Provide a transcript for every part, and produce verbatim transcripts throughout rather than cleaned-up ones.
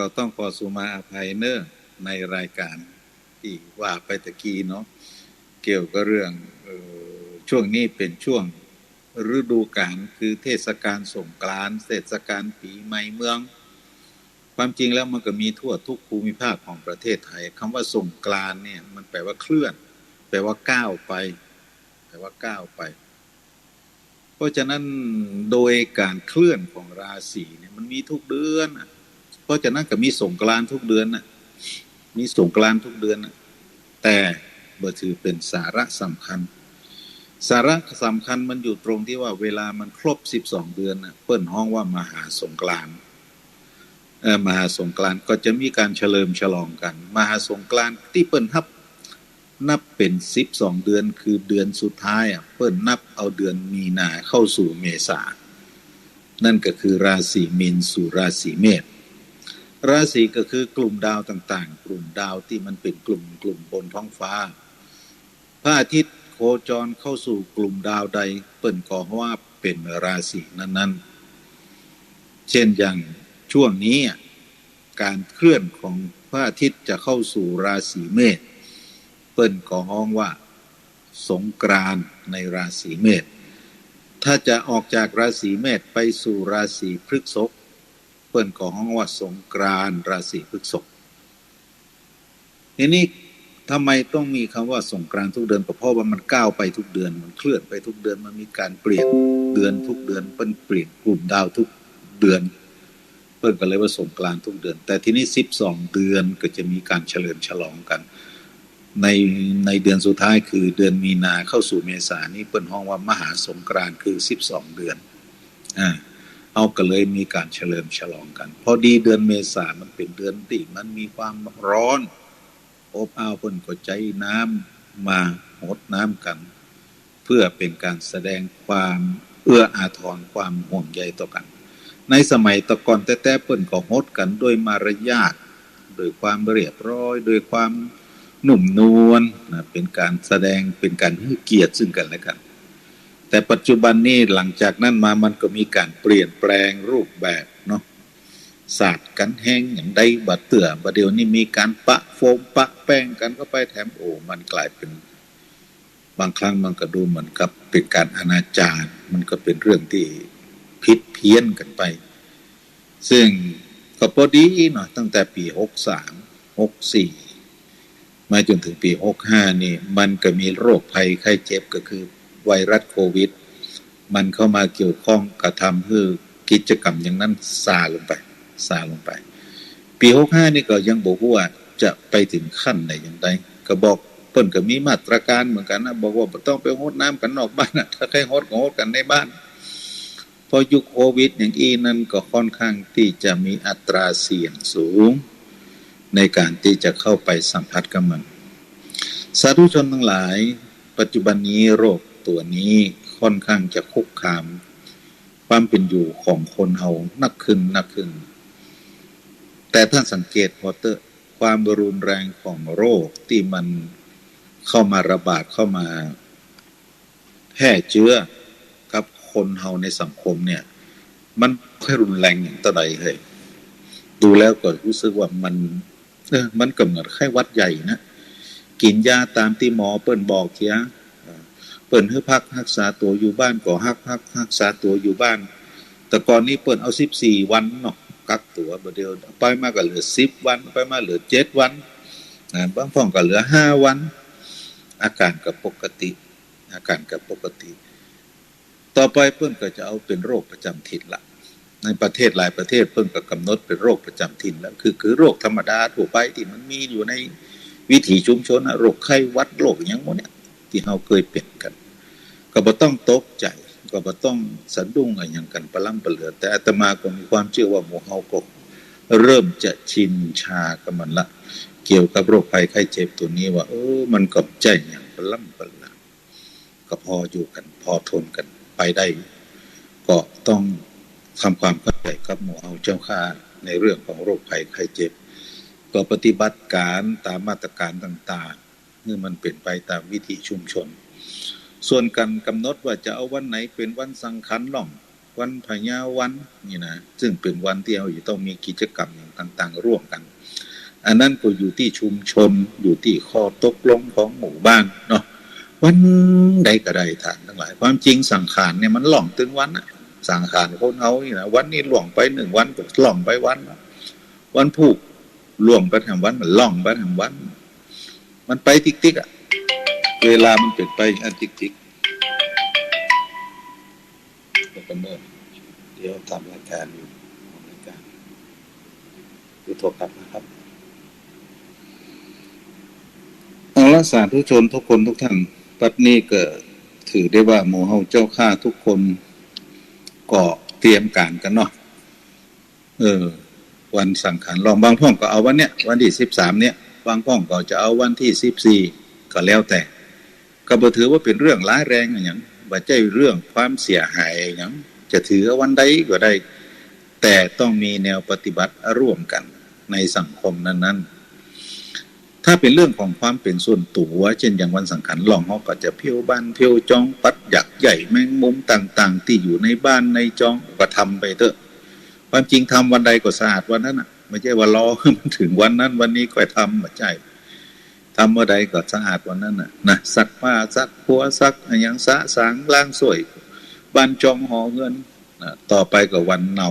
ก็ต้องขอสุมาอภัยเน่อ ในรายก๋านตี้ว่าไปตะกี้เนาะ เกี่ยวกับเรื่อง เอ่อ ช่วงนี้เป๋นช่วงฤดูก๋าน คือเทศกาลสงกรานต์ เทศกาลปี๋ใหม่เมือง ความจริงแล้วมันก็มีทั่วทุกภูมิภาคของประเทศไทย กำว่าสงกรานต์เนี่ยมันแป๋ว่าเคลื่อน แป๋ว่าก้าวไป แป๋ว่าก้าวไป เพราะฉะนั้นโดยก๋านเคลื่อนของราศีเนี่ยมันมีทุกเดือนน่ะ เพราะฉะนั้นก็มีสงกรานต์ทุกเดือนน่ะ มีสงกรานต์ทุกเดือนน่ะ แต่บ่ถือเป๋นสาระสำคัญ สาระสำคัญมันอยู่ตรงตี้ว่าเวลามันครบสิบสองเดือนน่ะ เปิ้นฮ้องว่ามหาสงกรานต์ เอ่อ มหาสงกรานต์ก็จะมีก๋านเฉลิมฉลองกั๋น มหาสงกรานต์ตี้เปิ้นฮับ นับเป๋นสิบสองเดือน คือเดือนสุดท้ายอะ เปิ้นนับเอาเดือนมีนาเข้าสู่เมษา นั่นก็คือราศีมีนสู่ราศีเมษ ราศีก็คือกลุ่มดาวต่างๆ กลุ่มดาวตี้มันเป๋นกลุ่มๆ บนท้องฟ้า พระอาทิตย์โคจรเข้าสู่กลุ่มดาวใด เปิ้นก็ฮ้องว่าเป๋นราศีนั้นๆ เช่นอย่างช่วงนี้อะ ก๋านเคลื่อนของพระอาทิตย์จะเข้าสู่ราศีเมษ เปิ้นก็ฮ้องว่าสงกรานต์ในราศีเมษ ถ้าจะออกจากราศีเมษไปสู่ราศีพฤษภ เปิ้นก็ฮ้องว่าสงกรานต์ราศีพฤษภ ทีนี้ทำไมต้องมีกำว่าสงกรานต์ทุกเดือน ก็เพราะว่ามันก้าวไปทุกเดือน มันเคลื่อนไปทุกเดือน มันมีก๋านเปลี่ยนเดือนทุกเดือน เปิ้นเปลี่ยนกลุ่มดาวทุกเดือน เปิ้นก็เลยว่าสงกรานต์ทุกเดือน แต่ทีนี้สิบสองเดือนก็จะมีก๋านเฉลิมฉลองกั๋น ใน ในเดือนสุดท้ายคือเดือนมีนาเข้าสู่เมษานี่ เปิ้นฮ้องว่ามหาสงกรานต์ คือสิบสองเดือน อ่า เฮาก็เลยมีก๋านเฉลิมฉลองกั๋น พอดีเดือนเมษามันเป๋นเดือนตี้มันมีความฮ้อนอบอ้าว เปิ้นก็ใจ๊น้ำมาฮดน้ำกั๋น เพื่อเป๋นก๋านแสดงความเอื้ออาทร ความห่วงใยต่อกั๋น ในสมัยแต่ก่อนแต๊ๆ เปิ้นก็ฮดกั๋นด้วยมารยาท ด้วยความเรียบร้อย ด้วยความนุ่มนวลนะ เป๋นก๋านแสดง เป๋นก๋านหื้อเกียรติซึ่งกั๋นและกั๋น แต่ปัจจุบันนี้หลังจากนั้นมามันก็มีก๋านเปลี่ยนแปลงรูปแบบเนาะ สาดกั๋นแฮงอย่างใดบ่เตื้อ บ่าเดี่ยวนี้มีก๋านปะโฟมปะแป้งกั๋นเข้าไปแถม โอ้ มันก๋ายเป๋น บางครั้งมันก็ดูเหมือนกับเป๋นก๋านอนาจาร มันก็เป๋นเรื่องตี้ผิดเพี้ยนกั๋นไป ซึ่งก็ปอดีเนาะ ตั้งแต่ปี๋หกสาม หกสี่ มาจ๋นเถิงปี๋หกห้านี่ มันก็มีโรคภัยไข้เจ็บ ก็คือไวรัสโควิด มันเข้ามาเกี่ยวข้อง ก็ทำหื้อกิจกรรมอย่างนั้นซาลงไป ซาลงไป ปี๋หกห้านี่ก็ยังบ่ฮู้ว่าจะไปเถิงขั้นใดอย่างใด ก็บอก เปิ้นก็มีมาตรก๋านเหมือนกั๋นนะ บอกว่าบ่ต้องไปฮดน้ำกั๋นนอกบ้านนะ ถ้าใค่ฮดก็ฮดกั๋นในบ้าน เพราะยุคโควิดอย่างอี้นั้นก็ค่อนข้างตี้จะมีอัตราเสี่ยงสูง ในก๋านตี้จะเข้าไปสัมผัสกับมัน สาธุชนตังหลาย ปัจจุบันนี้โรคตั๋วนี้ค่อนข้างจะคุกคามความเป๋นอยู่ของคนเฮานักขึ้น นักขึ้น แต่ต้านสังเกตผ่อเต๊อะ ความรุนแรงของโรคตี้มันเข้ามาระบาด เข้ามาแพร่เจื้อกับคนเฮาในสังคมเนี่ย มันบ่ค่อยรุนแรงอย่างเต้าใดเฮ้ย ดูแล้วก็ฮู้สึกว่ามัน เออ มันก็เหมือนไข้หวัดใหญ่นะ กิ๋นยาต๋ามตี้หมอเปิ้นบอกเสีย เออ เปิ้นหื้อพักฮักษาตั๋วอยู่บ้านก็ฮัก ฮัก ฮักษาตั๋วอยู่บ้าน แต่ก่อนนี้เปิ้นเอาสิบสี่วันเนาะ กักตั๋ว บ่าเดี่ยวไปมาก็เหลือสิบวัน ไปมาเหลือเจ็ดวัน นะ บางพ่องก็เหลือห้าวัน อาก๋ารก็ปกติ อาก๋ารก็ปกติ ต่อไปเปิ้นก็จะเอาเป๋นโรคประจ๋ำถิ่นละ ในประเทศหลายประเทศเปิ้นก็ก๋ำหนดเป๋นโรคประจ๋ำถิ่นแล้ว คือ คือโรคธรรมดาทั่วไปตี้มันมีอยู่ในวิถีชุมชนน่ะ โรคไข้หวัด โรคอะหยังหมู่เนี่ย ตี้เฮาเกยเป๋นกั๋น ก็บ่ต้องตกใจ๋ ก็บ่ต้องสะดุ้งอะหยังกั๋นปะล้ำปะเหลือ แต่อาตมาก็มีความเจื้อว่าหมู่เฮาก็เริ่มจะชินชากับมันละ เกี่ยวกับโรคภัยไข้เจ็บตั๋วนี้ว่า เออ มันก็บ่ใจ้หยังปะล้ำปะเหลือ ก็พออยู่กั๋น พอทนกั๋นไปได้ ก็ต้องทำความเข้าใจ๋กับหมู่เฮาเจ้าข้า ในเรื่องของโรคภัยไข้เจ็บ ก็ปฏิบัติก๋านต๋ามมาตรก๋านต่างๆ หื้อมันเป๋นไปต๋ามวิถีชุมชน ส่วนก๋านก๋ำหนดว่าจะเอาวันไหนเป๋นวันสำคัญล่อง วันพญาวันนี่นะ ซึ่งเป๋นวันตี้เฮาจะต้องมีกิจกรรมอย่างต่างๆ ร่วมกั๋น อันนั้นก็อยู่ตี้ชุมชน อยู่ตี้ข้อตกลงของหมู่บ้านเนาะ วันใดก็ได้ ต้านตังหลาย ความจริงสังขารเนี่ยมันล่องตึงวันนะ สังขารคนเฮานี่นะ วันนี้ล่วงไปนึ่งวันก็ล่องไปวันละ วันพูกล่วงไปแถมวัน มันล่องไปแถมวัน มันไปติ๊กๆ อะ เวลามันเป๋นไปอันติ๊กๆ เดี๋ยวกำเนิด เดี๋ยวทำรายการอยู่ ทำรายการ เดี๋ยวโทรกลับนะครับ เอาละ สาธุชนทุกคนทุกท่าน บัดนี้ก็ถือได้ว่าหมู่เฮาเจ้าข้าทุกคนก็เตรียมก๋านกั๋นเนาะ เออ วันสังขารล่อง บางพ่องก็เอาวันเนี้ย วันตี้สิบสามเนี่ย บางพ่องก็จะเอาวันตี้สิบสี่ ก็แล้วแต่ ก็บ่ถือว่าเป๋นเรื่องร้ายแรงอะหยัง บ่ใจ้เรื่องความเสียหายอะหยัง จะถือวันใดก็ได้ แต่ต้องมีแนวปฏิบัติร่วมกั๋นในสังคมนั้นๆ ถ้าเป๋นเรื่องของความเป๋นส่วนตั๋ว เจ้นอย่างวันสังขารล่อง เฮาก็จะเผี้ยวบ้านเผี้ยวจอง ปัดหยักใย่แมงมุมต่างๆ ตี้อยู่ในบ้านในจอง ก็ทำไปเต๊อะ ความจริงทำวันใดก็สะอาดวันนั้นน่ะ บ่ใจ้ว่ารอหื้อมันเถิงวันนั้นวันนี้ค่อยทำ บ่ใจ้ ทำเมื่อใดก็สะอาดวันนั้นน่ะ นะ ซักผ้าซักปัวซักอะหยัง สะสางล้างส้วย บ้านจองหอเฮือน นะ ต่อไปก็วันเนา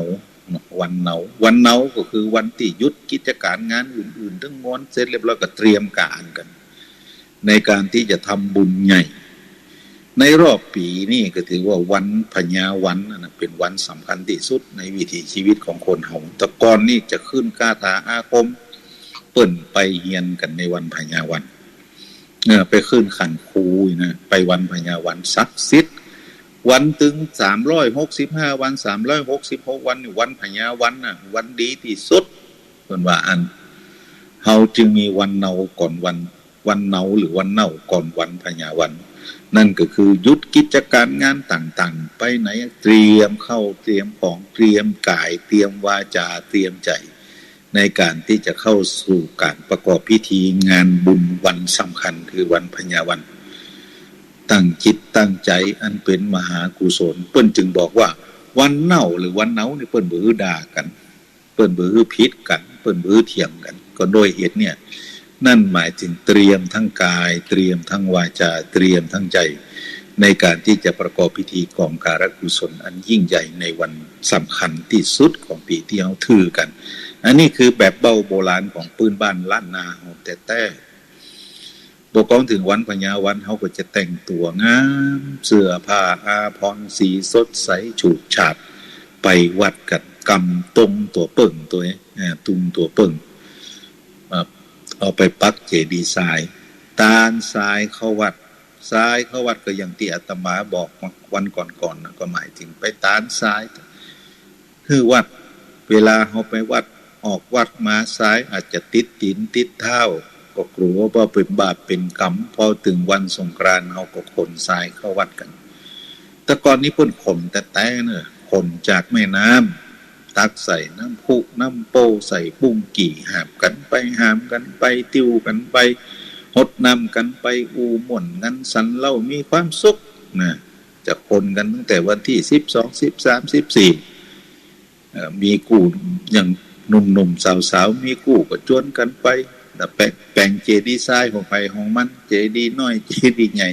เนาะ วันเนา วันเนาก็คือวันตี้หยุดกิจก๋านงานอื่นๆ ตึงมวลเสร็จเรียบร้อยก็เตรียมก๋านกั๋น ในก๋านตี้จะทำบุญใหญ่ ในรอบปี๋นี่ก็ถือว่าวันพญาวันนั่นน่ะเป๋นวันสำคัญตี้สุดในวิถีชีวิตของคนเฮา แต่ก่อนนี่จะขึ้นคาถาอาคม เปิ้นไปเฮียนกั๋นในวันพญาวัน เออ ไปขึ้นขันครูนะ ไปวันพญาวัน ศักดิ์สิทธิ์ วันตึงสามร้อยหกสิบห้าวัน สามร้อยหกสิบหกวันนี่ วันพญาวันน่ะ วันดีตี้สุด เปิ้นว่าอั้น เฮาจึงมีวันเนาก่อนวัน วันเนาหรือวันเน่าก่อนวันพญาวัน นั่นก็คือหยุดกิจก๋านงานต่างๆ ไปไหน เตรียมข้าว เตรียมของ เตรียมก๋าย เตรียมวาจา เตรียมใจ๋ ในก๋านตี้จะเข้าสู่ก๋านประกอบพิธีงานบุญวันสำคัญคือวันพญาวัน ตั้งจิตตั้งใจ๋อันเป๋นมหากุศล เปิ้นจึงบอกว่าวันเน่าหรือวันเนานี่เปิ้นบ่หื้อด่ากั๋น เปิ้นบ่หื้อผิดกั๋น เปิ้นบ่หื้อเถียงกั๋น ก็ด้วยเหตุเนี่ย นั่นหมายถึงเตรียมทั้งก๋าย เตรียมทั้งวาจา เตรียมทั้งใจ๋ ในก๋านตี้จะประกอบพิธีกองการกุศลอันยิ่งใหญ่ในวันสำคัญตี้สุดของปี๋ตี้เฮาถือกั๋น อันนี้คือแบบเบ้าโบราณของปื้นบ้านล้านนาเฮาแต๊ๆ บ่กองเถิงวันพญาวัน เฮาก็จะแต่งตั๋วงาม เสื้อผ้าอาภรณ์สีสดใสฉูดฉาด ไปวัดกั๋น ก๋ำตุงตั๋วเปิ้งตั๋ว เอ่อ ตุงตั๋วเปิ้ง เอ่อ เอาไปปักเจดีย์ทราย ตานทรายเข้าวัด ทรายเข้าวัดก็อย่างตี้อาตมาบอกวันก่อนๆ นะ ก็หมายถึงไปตานทราย หื้อวัด เวลาเฮาไปวัด ออกวัดมาทรายอาจจะติดตี๋นติดเท้า ก็กั๋วว่าเป๋นบาปเป๋นก๋รรม พอเถิงวันสงกรานต์เฮาก็ขนทรายเข้าวัดกั๋น แต่ก่อนนี้เปิ้นขนแต๊ๆ เน่อ ขนจากแม่น้ำ ตักใส่น้ำพุน้ำโป้ ใส่ปุ้งกี่ หาบกั๋นไป หาบกั๋นไป ติ้วกั๋นไป ฮดน้ำกั๋นไป อู้ม่วนงันสันเล้า มีความสุขนะ จะขนกั๋นตั้งแต่วันตี้สิบสอง สิบสาม สิบสี่ เอ่อ มีกู้ยังหนุ่มๆ สาวๆ มีกู้ก็จวนกั๋นไป แล้วแป๋ง แป๋งเจดีย์ทรายของใผของมัน เจดีย์น้อย เจดีย์ใหญ่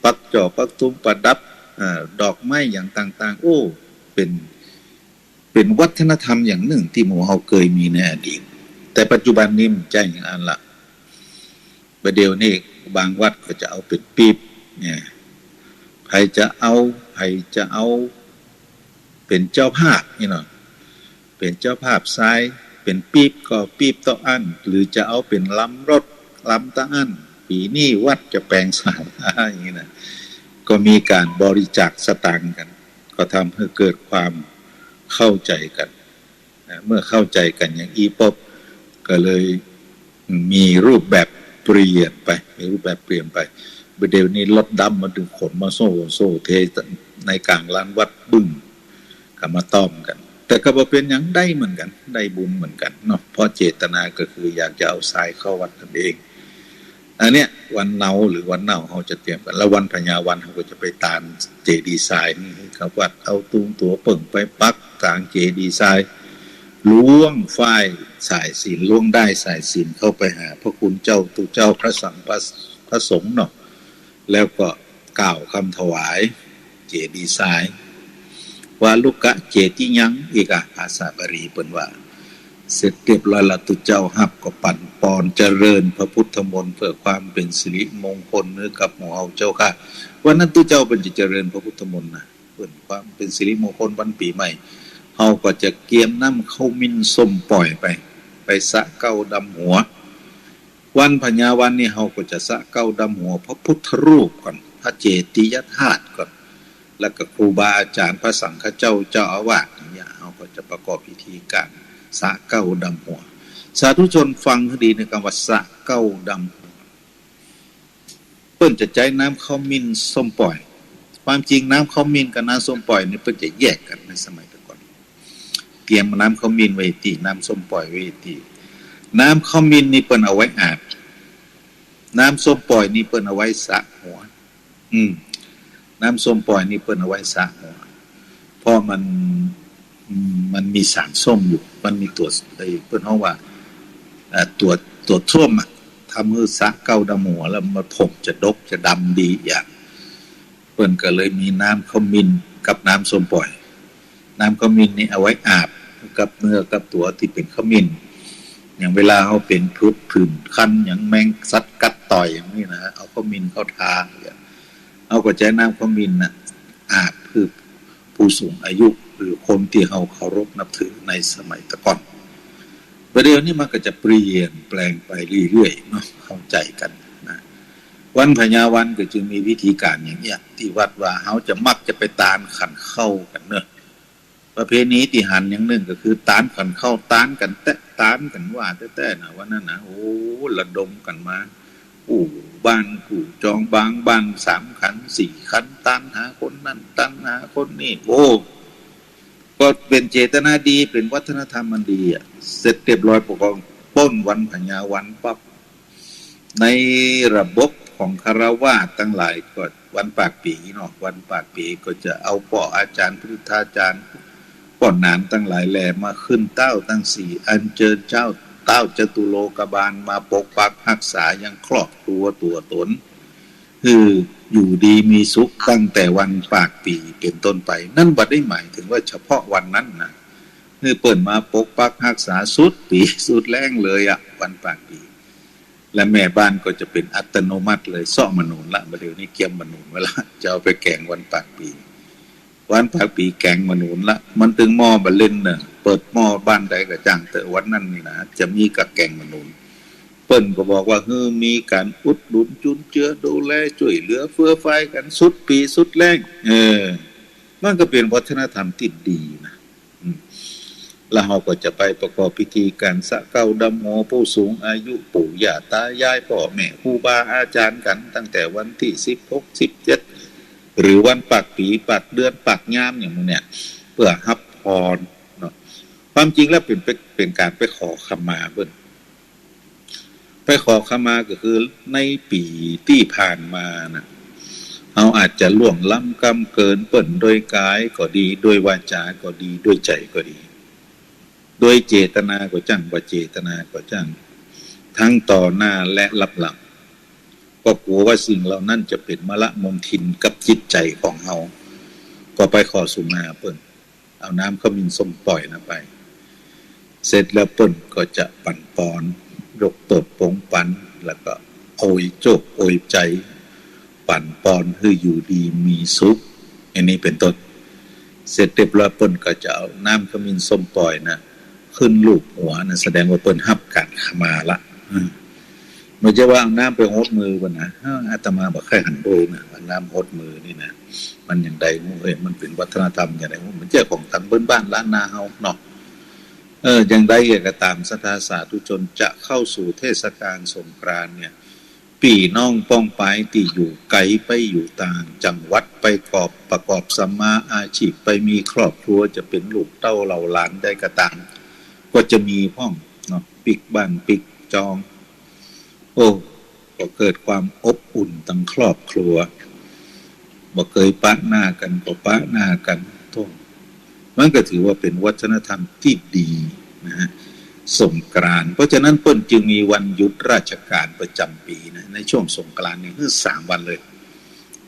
ปักจ่อปักทุมประดับ เอ่อ ดอกไม้อย่างต่างๆ โอ้ เป๋น เป๋นวัฒนธรรมอย่างนึ่งตี้หมู่เฮาเกยมีในอดีต แต่ปัจจุบันนี้มันบ่ใจ้อย่างอั้นละ บ่าเดี่ยวนี้บางวัดก็จะเอาเป๋นปี๊บเนี่ย ใผจะเอา ใผจะเอาเป๋นเจ้าภาพนี่เนาะ เป๋นเจ้าภาพทราย เป๋นปี๊บก็ปี๊บเต้าอั้น หรือจะเอาเป๋นลำรถลำเต้าอั้น ปี๋นี้วัดจะแป๋งศาลาอย่างนี้นะ ก็มีก๋านบริจาคสตางค์กั๋น ก็ทำหื้อเกิดความเข้าใจ๋กั๋น นะ เมื่อเข้าใจ๋กั๋นอย่างอี้ปุ๊บ ก็เลยมีรูปแบบเปลี่ยนไป มีรูปแบบเปลี่ยนไป บ่าเดี่ยวนี้รถดำมันตึงขนมาโซ่ โซ่เทในก๋างลานวัดบึ้ง ก็มาต้อมกั๋น แต่ก็บ่เป๋นหยัง ได้เหมือนกั๋น ได้บุญเหมือนกั๋นเนาะ เพราะเจตนาก็คืออยากจะเอาทรายเข้าวัดนั่นเอง อันเนี้ยวันเนาหรือวันเน่าเฮาจะเตรียมกั๋น แล้ววันพญาวันเฮาก็จะไปตานเจดีย์ทรายนี่ เขาวัดเอาตุงตั๋วเปิ่งไปปักตางเจดีย์ทราย ล้วงฝ้ายสายสิญจน์ ล้วงด้ายสายสิญจน์เข้าไปหาพระคุณเจ้า ตุ๊เจ้า พระสังฆ พระ พระสงฆ์เนาะ แล้วก็กล่าวกำถวายเจดีย์ทราย วาลุกะเจติยัง อีกอะ ภาษาบาลีเปิ้นว่า เสร็จเรียบร้อยแล้ว ตุ๊เจ้าฮับก็ปั๋นปอนเจริญพระพุทธมนต์เพื่อความเป๋นสิริมงคลหื้อกับหมู่เฮาเจ้าข้า วันนั้นตุ๊เจ้าเปิ้นจะเจริญพระพุทธมนต์นะ เปิ้นความเป๋นสิริมงคลวันปี๋ใหม่ เฮาก็จะเกียมน้ำข้าวหมิ่นส้มป่อยไป ไปสระเก๊าดำหัว วันพญาวันนี่เฮาก็จะสระเก๊าดำหัวพระพุทธรูปก่อน พระเจติยธาตุก่อน แล้วก็ครูบาอาจ๋ารย์พระสังฆเจ้าเจ้าอาวาสอย่างเงี้ย เฮาก็จะประกอบพิธีก๋านสระเก๊าดำหัว สาธุชนฟังหื้อดีในกำว่าสระเก๊าดำหัว เปิ้นจะใจ๊น้ำข้าวหมิ่นส้มป่อย ความจริงน้ำข้าวหมิ่นกับน้ำส้มป่อยนี่เปิ้นจะแยกกั๋นในสมัยแต่ก่อน เกียมน้ำข้าวหมิ่นไว้ตี้ น้ำส้มป่อยไว้ตี้ น้ำข้าวหมิ่นนี่เปิ้นเอาไว้อาบ น้ำส้มป่อยนี่เปิ้นเอาไว้สระหัว อืม น้ำส้มป่อยนี่เปิ้นเอาไว้สระหัว เพราะมัน อืม มันมีสารส้มอยู่ มันมีตั๋ว ไอ้เปิ้นฮ้องว่า เอ่อ ตั๋ว ตั๋วส้วมอะ ทำหื้อสระเก๊าดำหัวแล้วมันผมจะดกจะดำดีอย่าง เปิ้นก็เลยมีน้ำข้าวหมิ่นกับน้ำส้มป่อย น้ำข้าวหมิ่นนี่เอาไว้อาบกับเนื้อกับตั๋วตี้เป๋นข้าวหมิ่น อย่างเวลาเฮาเป๋นผดผื่นคัน อย่างแมงสัตว์กัดต่อยอย่างนี้นะ เอาข้าวหมิ่นเข้าทา เฮาก็ใจ๊น้ำข้าวหมิ่นน่ะ อาบหื้อผู้สูงอายุ หรือคนตี้เฮาเคารพนับถือในสมัยแต่ก่อน ประเดี๋ยวนี้มันก็จะเปลี่ยนแปลงไปเรื่อยๆ เนาะ เข้าใจ๋กั๋นนะ วันพญาวันก็จึงมีพิธีก๋านอย่างเนี้ย ตี้วัดวาเฮาจะมักจะไปตานขันข้าวกั๋นเนาะ ประเพณีตี้หันอย่างนึ่งก็คือตานขันข้าว ตานกั๋นแต๊ ตานกั๋นว่าแต๊ๆ นะ วันนั้นนะ โอ้ ระดมกั๋นมา กู้บ้านกู้จอง บางบ้านสามขันสี่ขัน ตานหาคนนั้นตานหาคนนี้ โอ้ ก็เป๋นเจตนาดี เป๋นวัฒนธรรมอันดีอะ เสร็จเรียบร้อยปกครองป๊นวันพญาวันปั๊บ ในระบบของฆราวาสตังหลายก็วันปากปี๋เนาะ วันปากปี๋ก็จะเอาป้ออาจ๋ารย์ พุทธาจ๋ารย์ ป้อหนานตังหลายแหล่มาขึ้นเต๊าตังสี่ อัญเจิญเจ้า เต๊าจตุโลกบาลมาปกปักฮักษายังครอบครัวตั๋วต๋น หื้ออยู่ดีมีสุขตั้งแต่วันปากปี๋เป๋นต้นไป นั่นบ่ได้หมายเถิงว่าเฉพาะวันนั้นนะ หื้อเปิ้นมาปกปักฮักษาสุดปี๋สุดแล้งเลยอะ วันปากปี๋ และแม่บ้านก็จะเป๋นอัตโนมัติเลย เซาะหมากหนุนละ บ่าเดี่ยวนี้เกียมหมากหนุนไว้ละ จะเอาไปแก๋งวันปากปี๋ วันปากปี๋แก๋งหมากหนุนละ มันตึงหม้อบ่าเล่นเน่อ เปิดหม้อบ้านใดก็จ้างเต๊อะ วันนั้นนี่นะ จะมีก๋านแก๋งหมากหนุน เปิ้นก็บอกว่า หื้อมีก๋านอุดหนุนจุนเจือดูแลจ้วยเหลือเฟือฟายกั๋นสุดปี๋สุดแล้ง เออ มันก็เป๋นวัฒนธรรมตี้ดีนะ อืม แล้วเฮาก็จะไปประกอบพิธีก๋านสระเก๊าดำหัวผู้สูงอายุ ปู่ย่าตายาย ป้อแม่ครูบาอาจ๋ารย์กั๋น ตั้งแต่วันตี้สิบหก สิบเจ็ด หรือวันปากปี๋ ปากเดือน ปากยามอย่างหมู่เนี่ย เปื้อฮับพรเนาะ ความจริงแล้วเป๋น เป๋น เป๋นก๋านไปขอขมาเปิ้น ไปขอขมาก็คือในปี๋ตี้ผ่านมานะ เฮาอาจจะล่วงล้ำกล้ำเกินเปิ้นโดยก๋ายก็ดี โดยวาจาก็ดี โดยใจ๋ก็ดี โดยเจตนาก็จ้าง บ่เจตนาก็จ้าง ทั้งต่อหน้าและลับหลัง ก็กั๋วว่าสิ่งเหล่านั้นจะเป๋นมลมลทินกับจิตใจ๋ของเฮา ก็ไปขอสุมาเปิ้น เอาน้ำข้าวหมิ่นส้มป่อยนะไป เสร็จแล้วเปิ้นก็จะปั๋นปอน ยกโต้ษปงปั๋น แล้วก็อวยโจคอวยใจ๋ ปั๋นปอนหื้ออยู่ดีมีสุข อันนี้เป๋นต้น เสร็จเรียบร้อยเปิ้นก็จะเอาน้ำข้าวหมิ่นส้มป่อยนะ ขึ้นลูบหัวนะ แสดงว่าเปิ้นฮับก๋านขมาละ อืม บ่ใจ้ว่าเอาน้ำไปหดมือเปิ้นนะ เออ อาตมาบ่ใค่หันโดยนะ เอาน้ำหดมือนี่นะ มันอย่างใด เฮ้ย มันเป๋นวัฒนธรรมอย่างใด มันบ่ใจ้ของต๋ามพื้นบ้านล้านนาเฮาเนาะ เออ อย่างใดก็ต๋าม ศรัทธาสาธุชน จะเข้าสู่เทศกาลสงกรานต์เนี่ย ปี้น้องป้องปายตี้อยู่ไก๋ไปอยู่ต่างจังหวัด ไปกอบ ประกอบสัมมาอาชีพ ไปมีครอบครัว จะเป๋นลูกเต้าเหล่าหลานใดก็ต๋าม ก็จะมีพ่องเนาะ ปิ๊กบ้านปิ๊กจอง โอ้ ก็เกิดความอบอุ่นตังครอบครัว บ่เกยปะหน้ากั๋นก็ปะหน้ากั๋น โถ่ มันก็ถือว่าเป๋นวัฒนธรรมตี้ดีนะฮะ สงกรานต์ เพราะฉะนั้นเปิ้นจึงมีวันหยุดราชก๋านประจ๋ำปี๋นะ ในช่วงสงกรานต์นี่ หื้อสามวันเลย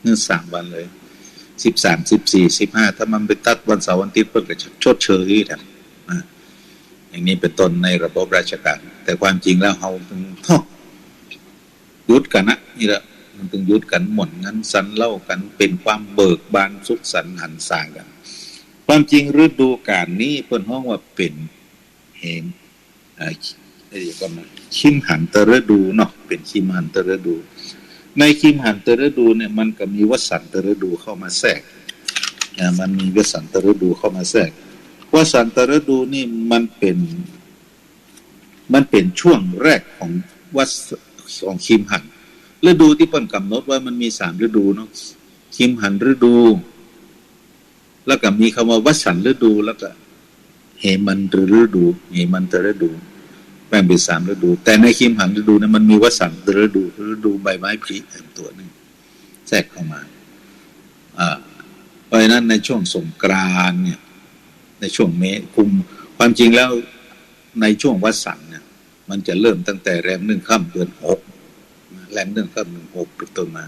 หื้อสามวันเลย สิบสาม สิบสี่ สิบห้า ถ้ามันไปตัดวันเสาร์วันอาทิตย์เปิ้นก็จะชดเชยกั๋นนะ อย่างนี้เป๋นต้นในระบบราชก๋าน แต่ความจริงแล้วเฮา หยุดกั๋นนะ นี่แหละ มันต้องหยุดกั๋น ม่วนกั๋น สันเหล้ากั๋น เป๋นความเบิกบานสุขสันต์หันษากั๋น ความจริงฤดูก๋านนี้เปิ้นฮ้องว่าเป๋นเหม เอ่อ เอ่อ คิมหันตฤดูเนาะ เป๋นคิมหันตฤดู ในคิมหันตฤดูเนี่ยมันก็มีวสันตฤดูเข้ามาแทรก นะ มันมีวสันตฤดูเข้ามาแทรก วสันตฤดูนี่มันเป๋น มันเป๋นช่วงแรกของวัส- ของคิมหัน ฤดูตี้เปิ้นก๋ำหนดไว้มันมีสามฤดูเนาะ คิมหันฤดู แล้วก็มีกำว่าวสันตฤดู แล้วก็เหมันตฤดู เหมันตฤดู แบ่งเป๋นสามฤดู แต่ในคิมหันตฤดูเนี่ยมันมีวสันตฤดู ฤดูใบไม้ผลิเต็มตั๋วนึ่ง แทรกเข้ามา อ่า เพราะฉะนั้นในช่วงสงกรานต์เนี่ย ในช่วงเม กุม ความจริงแล้วในช่วงวสันต์เนี่ย มันจะเริ่มตั้งแต่แรมนึ่งค่ำเดือนหก แรมนึ่งค่ำเดือนหกเป๋นต้นมา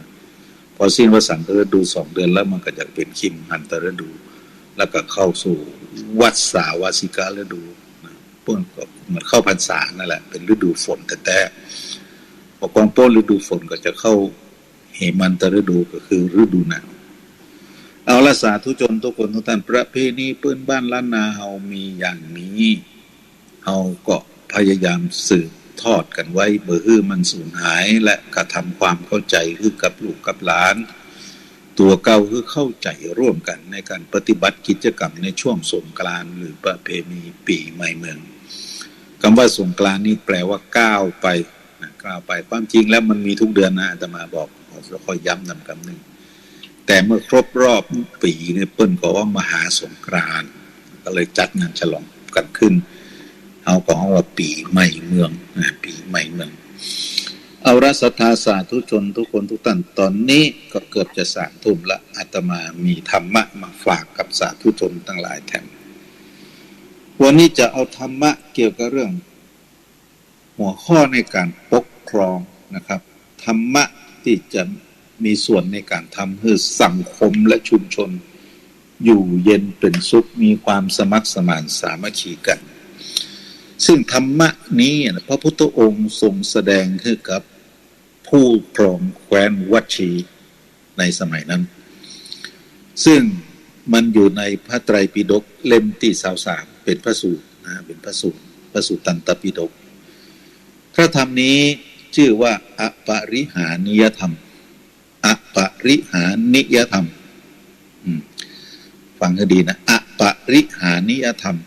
พอสิ้นวสันตฤดูสองเดือนแล้วมันก็จะเป๋นคิมหันตฤดู แล้วก็เข้าสู่วัสสาวาสิกฤดูนะ เปิ้นก็เหมือนเข้าพรรษานั่นแหละ เป๋นฤดูฝนแต๊ๆ พอกองโป๊ฤดูฝนก็จะเข้าเหมันตฤดู ก็คือฤดูหนาว เอาละ สาธุชนทุกคนทุกท่าน ประเพณีพื้นบ้านล้านนาเฮามีอย่างนี้ เฮาก็พยายามสืบทอดกั๋นไว้ บ่หื้อมันสูญหาย และกระทำความเข้าใจ๋หื้อกับลูกกับหลาน ตั๋วเก่าหื้อเข้าใจ๋ร่วมกั๋นในก๋านปฏิบัติกิจกรรมในช่วงสงกรานต์หรือประเพณีปี๋ใหม่เมือง กำว่าสงกรานต์นี่แปลว่าก้าวไปนะ ก้าวไป ความจริงแล้วมันมีทุกเดือนนะ อาตมาบอก ขอ ขอย้ำนำกำนึ่ง แต่เมื่อครบรอบปี๋เนี่ยเปิ้นก็ฮ้องมหาสงกรานต์ ก็เลยจัดงานฉลองกั๋นขึ้น เฮาก็ฮ้องว่าปี๋ใหม่เมืองนะ ปี๋ใหม่เมือง เอาละ ศรัทธาสาธุชนทุกคนทุกท่าน ต๋อนนี้ก็เกือบจะสามทุ่มละ อาตมามีธรรมะมาฝากกับสาธุชนตังหลายแถม วันนี้จะเอาธรรมะเกี่ยวกับเรื่อง หัวข้อในก๋านปกครองนะครับ ธรรมะตี้จะมีส่วนในก๋านทำหื้อสังคมและชุมชน อยู่เย็นเป๋นสุข มีความสมัครสมานสามัคคีกั๋น ซึ่งธรรมะนี้นะ พระพุทธองค์ทรงแสดงหื้อกับผู้ครองแคว้นวัชชี ในสมัยนั้น ซึ่งมันอยู่ในพระไตรปิฎกเล่มตี้ซาวสาม เป๋นพระสูตรนะ เป๋นพระสูตร พระสุตตันตปิฎก พระธรรมนี้จื้อว่าอปริหานิยธรรม อปริหานิยธรรม อืม ฟังให้ดีนะ อปริหานิยธรรม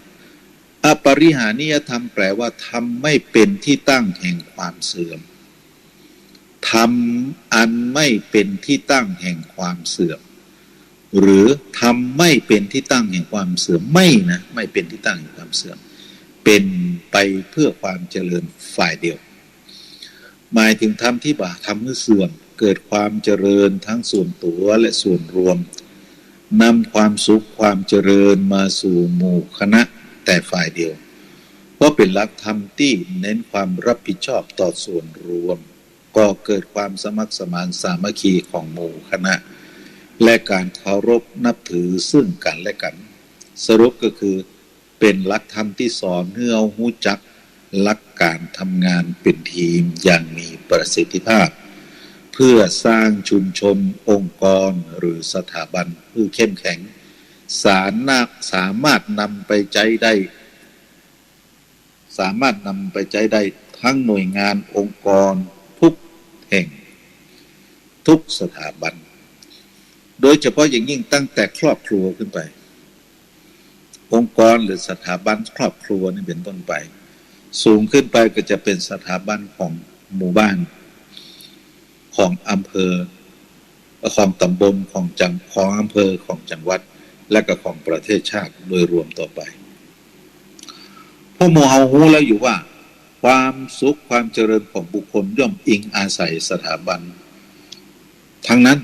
อปริหานิยธรรมแปลว่าธรรมไม่เป็นที่ตั้งแห่งความเสื่อม ธรรมอันไม่เป็นที่ตั้งแห่งความเสื่อม หรือธรรมไม่เป็นที่ตั้งแห่งความเสื่อม ไม่นะ ไม่เป็นที่ตั้งแห่งความเสื่อม เป็นไปเพื่อความเจริญฝ่ายเดียว หมายถึงธรรมตี้บ่าทำหื้อเสื่อม เกิดความเจริญทั้งส่วนตั๋วและส่วนรวม นำความสุขความเจริญมาสู่หมู่คณะแต่ฝ่ายเดียว เพราะเป๋นหลักธรรมตี้เน้นความรับผิดชอบต่อส่วนรวม ก่อเกิดความสมัครสมานสามัคคีของหมู่คณะ และก๋านเคารพนับถือซึ่งกั๋นและกั๋น สรุปก็คือ เป๋นหลักธรรมตี้สอนหื้อเฮาฮู้จักหลักก๋านทำงานเป๋นทีมอย่างมีประสิทธิภาพ เพื่อสร้างชุมชน องค์กร หรือสถาบันหื้อเข้มแข็ง สานะ- สามารถนำไปใจ๊ได้ สามารถนำไปใจ๊ได้ทั้งหน่วยงานองค์กรทุกแห่ง ทุกสถาบัน โดยเฉพาะอย่างยิ่งตั้งแต่ครอบครัวขึ้นไป องค์กรหรือสถาบันครอบครัวนี่เป๋นต้นไป สูงขึ้นไปก็จะเป๋นสถาบันของหมู่บ้าน ของอำเภอ ของตำบล ของจัง- ของอำเภอ ของจังหวัด และก็ของประเทศชาติโดยรวมต่อไป พวกหมู่เฮาฮู้แล้วอยู่ว่า ป ความสุขความเจริญของบุคคลย่อมอิงอาศัยสถาบันทั้งนั้น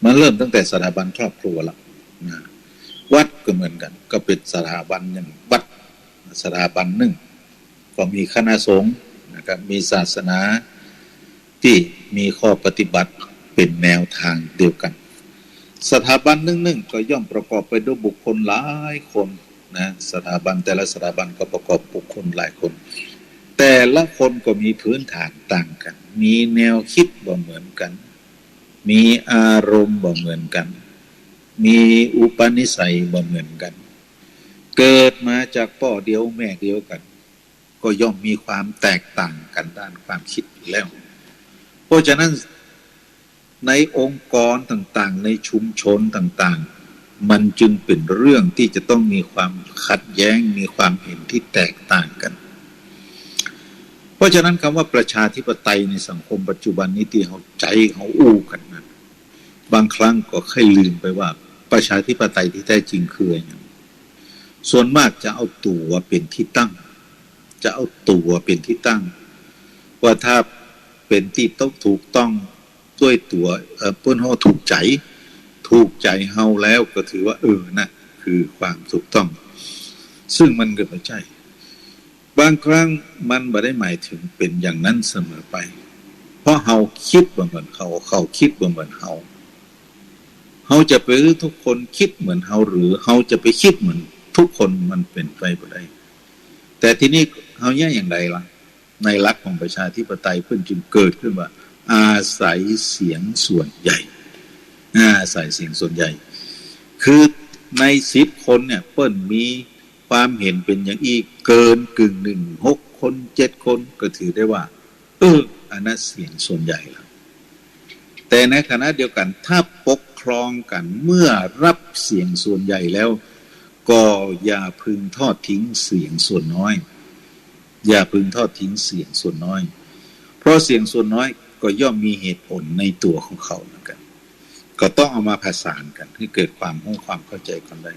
มันเริ่มตั้งแต่สถาบันครอบครัวละนะ วัดก็เหมือนกั๋น ก็เป๋นสถาบันนึ่ง วัดสถาบันนึ่ง ก็มีคณะสงฆ์นะครับ มีศาสนาตี้มีข้อปฏิบัติเป๋นแนวตางเดียวกั๋น สถาบันนึ่งๆ ก็ย่อมประกอบไปด้วยบุคคลหลายคนนะ สถาบันแต่ละสถาบันก็ประกอบบุคคลหลายคน แต่ละคนก็มีพื้นฐานต่างกั๋น มีแนวกึ๊ดบ่เหมือนกั๋น มีอารมณ์บ่เหมือนกั๋น มีอุปนิสัยบ่เหมือนกั๋น เกิดมาจากป้อเดียวแม่เดียวกั๋น ก็ย่อมมีความแตกต่างกั๋นด้านความกึ๊ดอยู่แล้ว เพราะฉะนั้น ในองค์กรต่างๆ ในชุมชนต่างๆ มันจึงเป๋นเรื่องตี้จะต้องมีความขัดแย้ง มีความเห็นตี้แตกต่างกั๋น เพราะฉะนั้นกำว่าประชาธิปไตยในสังคมปัจจุบันนี้ตี้เฮาใจ๊เฮาอู้กั๋นนั้น บางครั้งก็ใค่ลืมไปว่าประชาธิปไตยตี้แต๊จริงคืออะหยัง ส่วนมากจะเอาตั๋วเป๋นตี้ตั้ง จะเอาตั๋วเป๋นตี้ตั้ง ว่าถ้าเป๋นตี้ต้องถูกต้องตวยตั๋ว เอ่อ เปิ้นฮ้องถูกใจ๋ ถูกใจ๋เฮาแล้วก็ถือว่า เออ นั่นคือความถูกต้อง ซึ่งมันก็บ่ใจ้ บางครั้งมันบ่ได้หมายเถิงเป๋นอย่างนั้นเสมอไป เพราะเฮากึ๊ดบ่เหมือนเขา เขากึ๊ดบ่เหมือนเฮา เฮาจะไปหื้อทุกคนกึ๊ดเหมือนเฮา หรือเฮาจะไปกึ๊ดเหมือนทุกคน มันเป๋นไปบ่ได้ แต่ทีนี้เฮาเยียะอย่างใดล่ะ ในหลักของประชาธิปไตยเปิ้นจึงเกิดขึ้นว่า อาศัยเสียงส่วนใหญ่ อาศัยเสียงส่วนใหญ่ คือในสิบคนเนี่ย เปิ้นมีความเห็นเป๋นอย่างอี้เกินกึ่งนึ่ง หกคน เจ็ดคน ก็ถือได้ว่า เออ อันนั้นเสียงส่วนใหญ่ละ แต่ในขณะเดียวกั๋น ถ้าปกครองกั๋นเมื่อฮับเสียงส่วนใหญ่แล้ว ก็อย่าพึงทอดทิ้งเสียงส่วนน้อย อย่าพึงทอดทิ้งเสียงส่วนน้อย เพราะเสียงส่วนน้อยก็ย่อมมีเหตุผลในตั๋วของเขาเหมือนกั๋น ก็ต้องเอามาผสานกั๋นหื้อเกิดความฮู้ความเข้าใจ๋กั๋นได้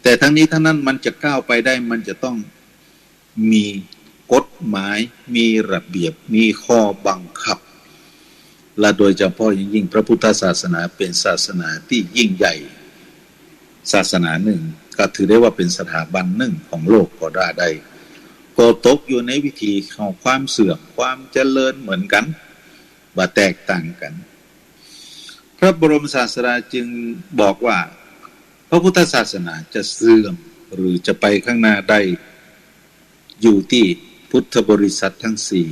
แต่ทั้งนี้ทั้งนั้นมันจะก้าวไปได้ มันจะต้อง มีกฎหมาย มีระเบียบ มีข้อบังคับ และโดยเฉพาะอย่างยิ่งพระพุทธศาสนาเป๋นศาสนาตี้ยิ่งใหญ่ศาสนานึ่ง ก็ถือได้ว่าเป๋นสถาบันนึ่งของโลกก็ว่าได้ ก็ตกอยู่ในวิถีของความเสื่อมความเจริญเหมือนกั๋น บ่แตกต่างกั๋น พระบรมศาสดาจึงบอกว่า พระพุทธศาสนาจะเสื่อมหรือจะไปข้างหน้าได้ อยู่ตี้พุทธบริษัททั้งสี่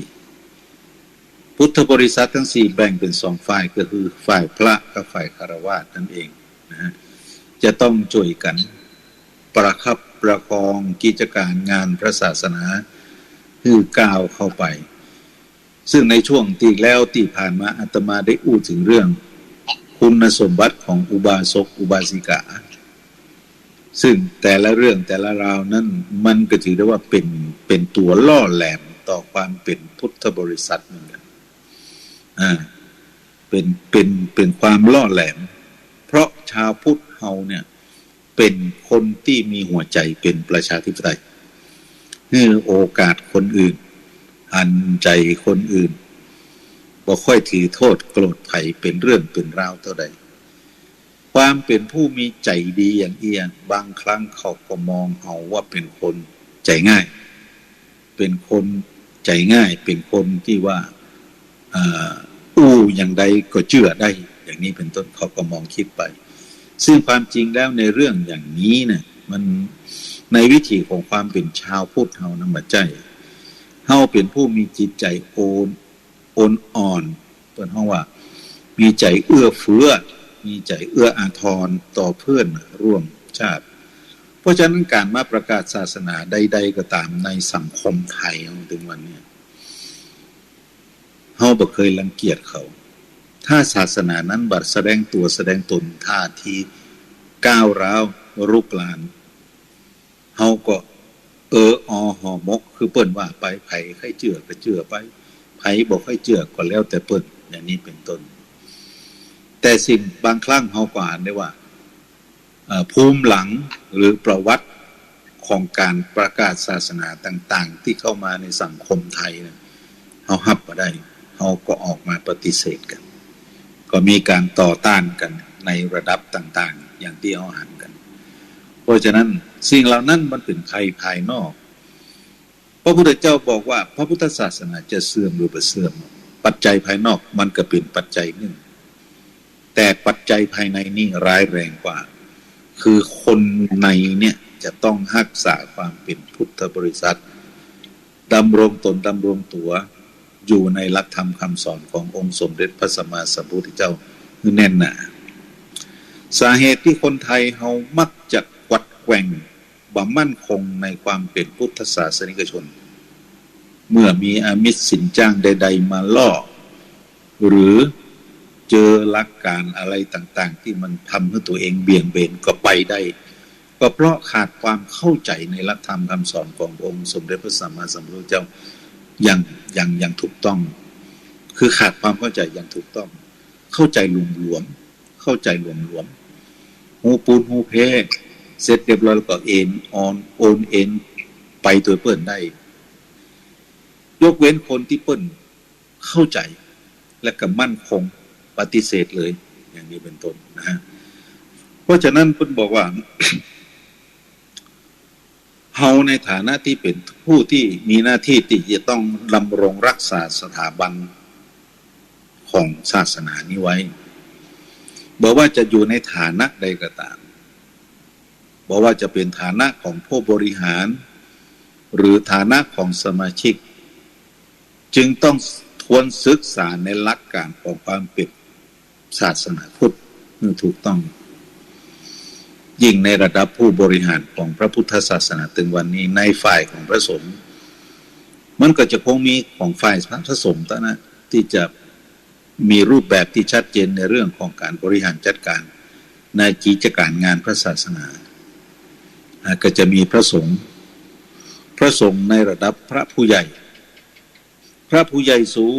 พุทธบริษัททั้งสี่แบ่งเป๋นสองฝ่าย ก็คือฝ่ายพระกับฝ่ายฆราวาสนั่นเองนะฮะ จะต้องจ้วยกั๋นประคับประคองกิจก๋านงานพระศาสนาหื้อก้าวเข้าไป ซึ่งในช่วงตี้แล้วตี้ผ่านมาอาตมาได้อู้เถิงเรื่องคุณสมบัติของอุบาสกอุบาสิกา ซึ่งแต่ละเรื่องแต่ละราวนั้นมันก็ถือได้ว่าเป๋น เป๋นตั๋วล่อแหลมต่อความเป๋นพุทธบริษัทเหมือนกั๋น อ่า เป๋น เป๋น เป๋นความล่อแหลม เพราะชาวพุทธเฮาเนี่ย เป๋นคนตี้มีหัวใจ๋เป๋นประชาธิปไตย หื้อโอกาสคนอื่น หันใจ๋คนอื่น บ่ค่อยถือโต้ษโกรธใผเป๋นเรื่องเป๋นราวเต้าใด ความเป๋นผู้มีใจ๋ดีอย่างอี้ บางครั้งเขาก็มองเฮาว่าเป๋นคนใจ๋ง่าย เป๋นคนใจ๋ง่าย เป๋นคนตี้ว่า อ่า อู้อย่างใดก็เจื้อได้ อย่างนี้เป๋นต้น เขาก็มองกึ๊ดไป ซึ่งความจริงแล้วในเรื่องอย่างนี้เนี่ย มันในวิถีของความเป๋นชาวพุทธเฮานั้นบ่ใจ้ เฮาเป๋นผู้มีจิตใจ๋โอน โอนอ่อน เปิ้นฮ้องว่า มีใจ๋เอื้อเฟื้อ มีใจ๋เอื้ออาทรต่อเพื่อนร่วมชาติ เพราะฉะนั้นก๋านมาประกาศศาสนาใดๆ ก็ต๋ามในสังคมไทยมาเถิงวันนี้ เฮาบ่เกยรังเกียจเขา ถ้าศาสนานั้นบ่แสดงตั๋วแสดงต๋น ท่าทีก้าวร้าวรุกราน เฮาก็ เออ ออ ห่อหมก คือเปิ้นว่าไป ใผใค่เจื้อก็เจื้อไป ใผบ่ใค่เจื้อก็แล้วแต่เปิ้น อย่างนี้เป๋นต้น แต่สิ่งบางครั้งเฮาก็อ่านได้ว่า เอ่อ ภูมิหลังหรือประวัติข ของก๋านประกาศศาสนาต่างๆ ตี้เข้ามาในสังคมไทยนะ เฮาฮับบ่ได้ เฮาก็ออกมาปฏิเสธกั๋น ก็มีก๋านต่อต้านกั๋นในระดับต่างๆ อย่างตี้เฮาหันกั๋น เพราะฉะนั้นสิ่งเหล่านั้นมันเป๋นภัยภายนอก พระพุทธเจ้าบอกว่าพระพุทธศาสนาจะเสื่อมหรือบ่เสื่อม ปัจจัยภายนอกมันก็เป๋นปัจจัยนึ่ง แต่ปัจจัยภายในนี่ร้ายแรงกว่า คือคนในเนี่ยจะต้องฮักษาความเป๋นพุทธบริษัท ดำรงต๋นดำรงตั๋วอยู่ในหลักธรรมคำสอนขององค์สมเด็จพระสัมมาสัมพุทธเจ้าหื้อแน่นหนา สาเหตุตี้คนไทยเฮามักจะกวัดแกว่งบ่มั่นคงในความเป๋นพุทธศาสนิกชน เมื่อมีอามิสสินจ้างใดๆ มาล่อ หรือเจอหลักก๋านอะไรต่างๆ ตี้มันทำหื้อตั๋วเองเบี่ยงเบนก็ไปได้ ก็เพราะขาดความเข้าใจ๋ในหลักธรรมคำสอนขององค์สมเด็จพระสัมมาสัมพุทธเจ้าอย่าง อย่าง อย่างถูกต้อง คือขาดความเข้าใจ๋อย่างถูกต้อง เข้าใจ๋หลวมๆ เข้าใจ๋หลวมๆ ฮู้ปูนฮู้เพ้ เสร็จเรียบร้อยแล้วก็เอนออน โอนเอนไปโตยเปิ้นได้ ยกเว้นคนตี้เปิ้นเข้าใจ๋และก็มั่นคง ปฏิเสธเลย อย่างนี้เป๋นต้นนะฮะ เพราะฉะนั้นเปิ้นบอกว่า เฮาในฐานะตี้เป๋นผู้ตี้มีหน้าตี้ตี้จะต้องดำรงรักษาสถาบันของศาสนานี้ไว้ บ่ว่าจะอยู่ในฐานะใดก็ต๋าม บ่ว่าจะเป๋นฐานะของผู้บริหาร หรือฐานะของสมาชิก จึงต้องทวนศึกษาในหลักก๋านของความเป๋นศาสนาพุทธหื้อถูกต้อง ยิ่งในระดับผู้บริหารของพระพุทธศาสนาเถิงวันนี้ ในฝ่ายของพระสงฆ์ มันก็จะคงมีของฝ่ายพระสงฆ์เต้านั้นตี้จะมีรูปแบบตี้ชัดเจนในเรื่องของก๋านบริหารจัดก๋านในกิจก๋านงานพระศาสนา อ่า ก็จะมีพระสงฆ์ พระสงฆ์ในระดับพระผู้ใหญ่ พระผู้ใหญ่สู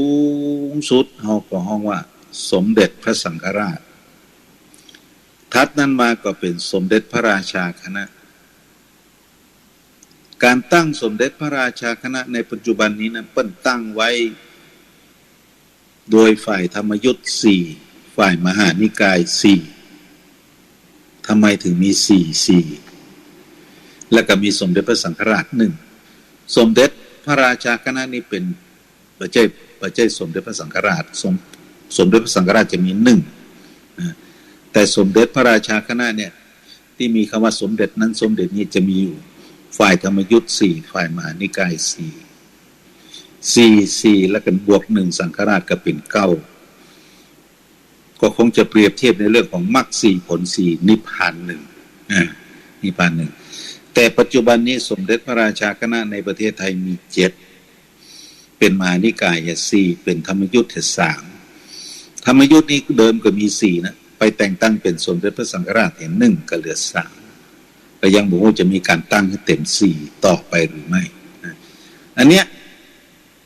งสุดเฮาก็ฮ้องว่าสมเด็จพระสังฆราช ถัดนั้นมาก็เป๋นสมเด็จพระราชาคณะ ก๋านตั้งสมเด็จพระราชาคณะในปัจจุบันนี้นะ เปิ้นตั้งไว้โดยฝ่ายธรรมยุตสี่ ฝ่ายมหานิกายสี่ ทำไมถึงมีสี่ สี่ แล้วก็มีสมเด็จพระสังฆราชหนึ่ง สมเด็จพระราชาคณะนี่เป๋น บ่ใจ้ บ่ใจ้สมเด็จพระสังฆราช สม สมเด็จพระสังฆราชจะมีหนึ่งนะ แต่สมเด็จพระราชาคณะเนี่ย ตี้มีกำว่าสมเด็จนั้นสมเด็จนี้จะมีอยู่ ฝ่ายธรรมยุตสี่ ฝ่ายมหานิกายสี่ สี่ สี่ แล้วก็บวกหนึ่งสังฆราชก็เป๋นเก้า ก็คงจะเปรียบเทียบในเรื่องของมรรคสี่ผลสี่นิพพานหนึ่ง อ่า นิพพานหนึ่ง แต่ปัจจุบันนี้สมเด็จพระราชาคณะในประเทศไทยมีเจ็ด เป๋นมหานิกายอะสี่ เป๋นธรรมยุตอะสาม ธรรมยุตนี้เดิมก็มีสี่นะ ไปแต่งตั้งเป๋นสมเด็จพระสังฆราชเห็นหนึ่งก็เหลือสาม ก็ยังบ่ฮู้จะมีก๋านตั้งหื้อเต็มสี่ต่อไปหรือไม่นะ อันเนี้ย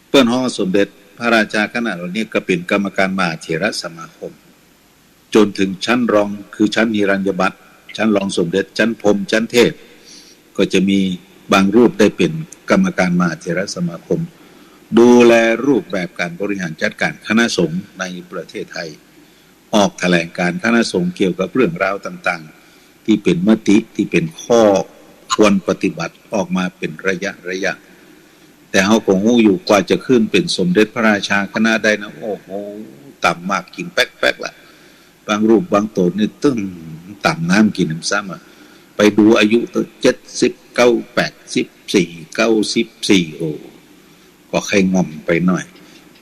เปิ้นฮ้องสมเด็จพระราชาคณะเหล่านี้ก็เป๋นกรรมการมหาเถรสมาคม จ๋นเถิงชั้นรอง คือชั้นหิรัญญบัตร ชั้นรองสมเด็จ ชั้นพรหม ชั้นเทพ ก็จะมีบางรูปได้เป๋นกรรมการมหาเถรสมาคม ดูแลรูปแบบก๋านบริหารจัดก๋านคณะสงฆ์ในประเทศไทย ออกแถลงการณ์คณะสงฆ์เกี่ยวกับเรื่องราวต่างๆ ตี้เป๋นมติ ตี้เป๋นข้อควรปฏิบัติออกมาเป๋นระยะระยะ แต่เฮาก็ฮู้อยู่กว่าจะขึ้นเป๋นสมเด็จพระราชาคณะได้นะ โอ้โห ต๋ำมากกิ๋นแป๊กๆ ละ บางรูปบางต๋นนี่ตึงต๋ำน้ำกิ๋นน้ำซ้ำอะ ไปดูอายุตั้งเจ็ดสิบเก้า แปดสิบสี่ เก้าสิบสี่ โอ้ ก็ใค่ง่อมไปหน่อย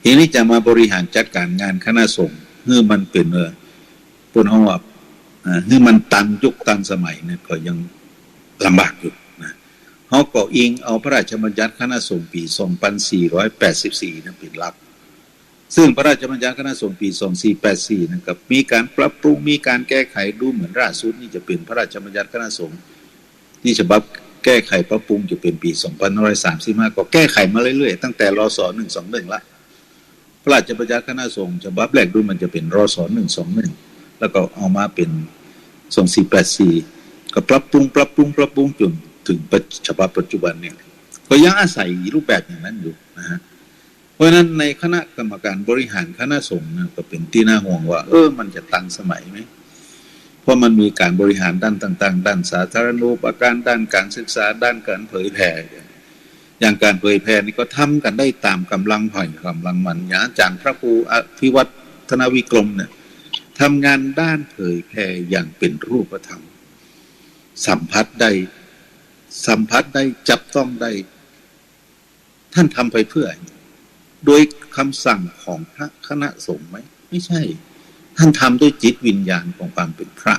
ทีนี้จะมาบริหารจัดก๋านงานคณะสงฆ์หื้อมันเป๋น เอ่อ เปิ้นฮ้องว่า อ่า หื้อมันตันยุคตันสมัยเนี่ยก็ยังลำบากอยู่นะ เฮาก็อิงเอาพระราชบัญญัติคณะสงฆ์ปี๋สองพันสี่ร้อยแปดสิบสี่นั้นเป๋นหลัก ซึ่งพระราชบัญญัติคณะสงฆ์ปี๋สองสี่แปดสี่นั้นก็มีก๋านปรับปรุง มีก๋านแก้ไข ดูเหมือนล่าสุดนี่จะเป๋นพระราชบัญญัติคณะสงฆ์ ตี้ฉบับแก้ไขปรับปรุงจะเป๋นปี๋สองพันห้าร้อยสามสิบห้า ก็แก้ไขมาเรื่อยๆ ตั้งแต่ รส. หนึ่งสองหนึ่ง ละ พระราชบัญญัติคณะสงฆ์ฉบับแรกดูเหมือนจะเป๋น รส. หนึ่งสองหนึ่ง แล้วก็เอามาเป๋น สองสี่แปดสี่ ก็ปรับปรุง ปรับปรุง ปรับปรุงจ๋น ถึงปัจ- ฉบับปัจจุบันเนี่ย ก็ยังอาศัยรูปแบบอย่างนั้นอยู่นะฮะ เพราะฉะนั้นในคณะกรรมการบริหารคณะสงฆ์นะ ก็เป๋นตี้น่าห่วงว่า เออ มันจะตันสมัยไหม เพราะมันมีก๋านบริหารด้านต่างๆ ด้านสาธารณูปการ ด้านก๋านศึกษา ด้านก๋านเผยแผ่ อย่างก๋านเผยแผ่นี่ก็ทำกั๋นได้ต๋ามก๋ำลังใผก๋ำลังมัน อย่างอาจ๋ารย์พระครูอภิวัฒนวิกรมเนี่ย ทำงานด้านเผยแผ่อย่างเป๋นรูปธรรม สัมผัสได้ สัมผัสได้ จับต้องได้ ท่านทำไปเพื่อ โดยคำสั่งของพระคณะสงฆ์ไหม ไม่ใช่ ท่านทำด้วยจิตวิญญาณของความเป๋นพระ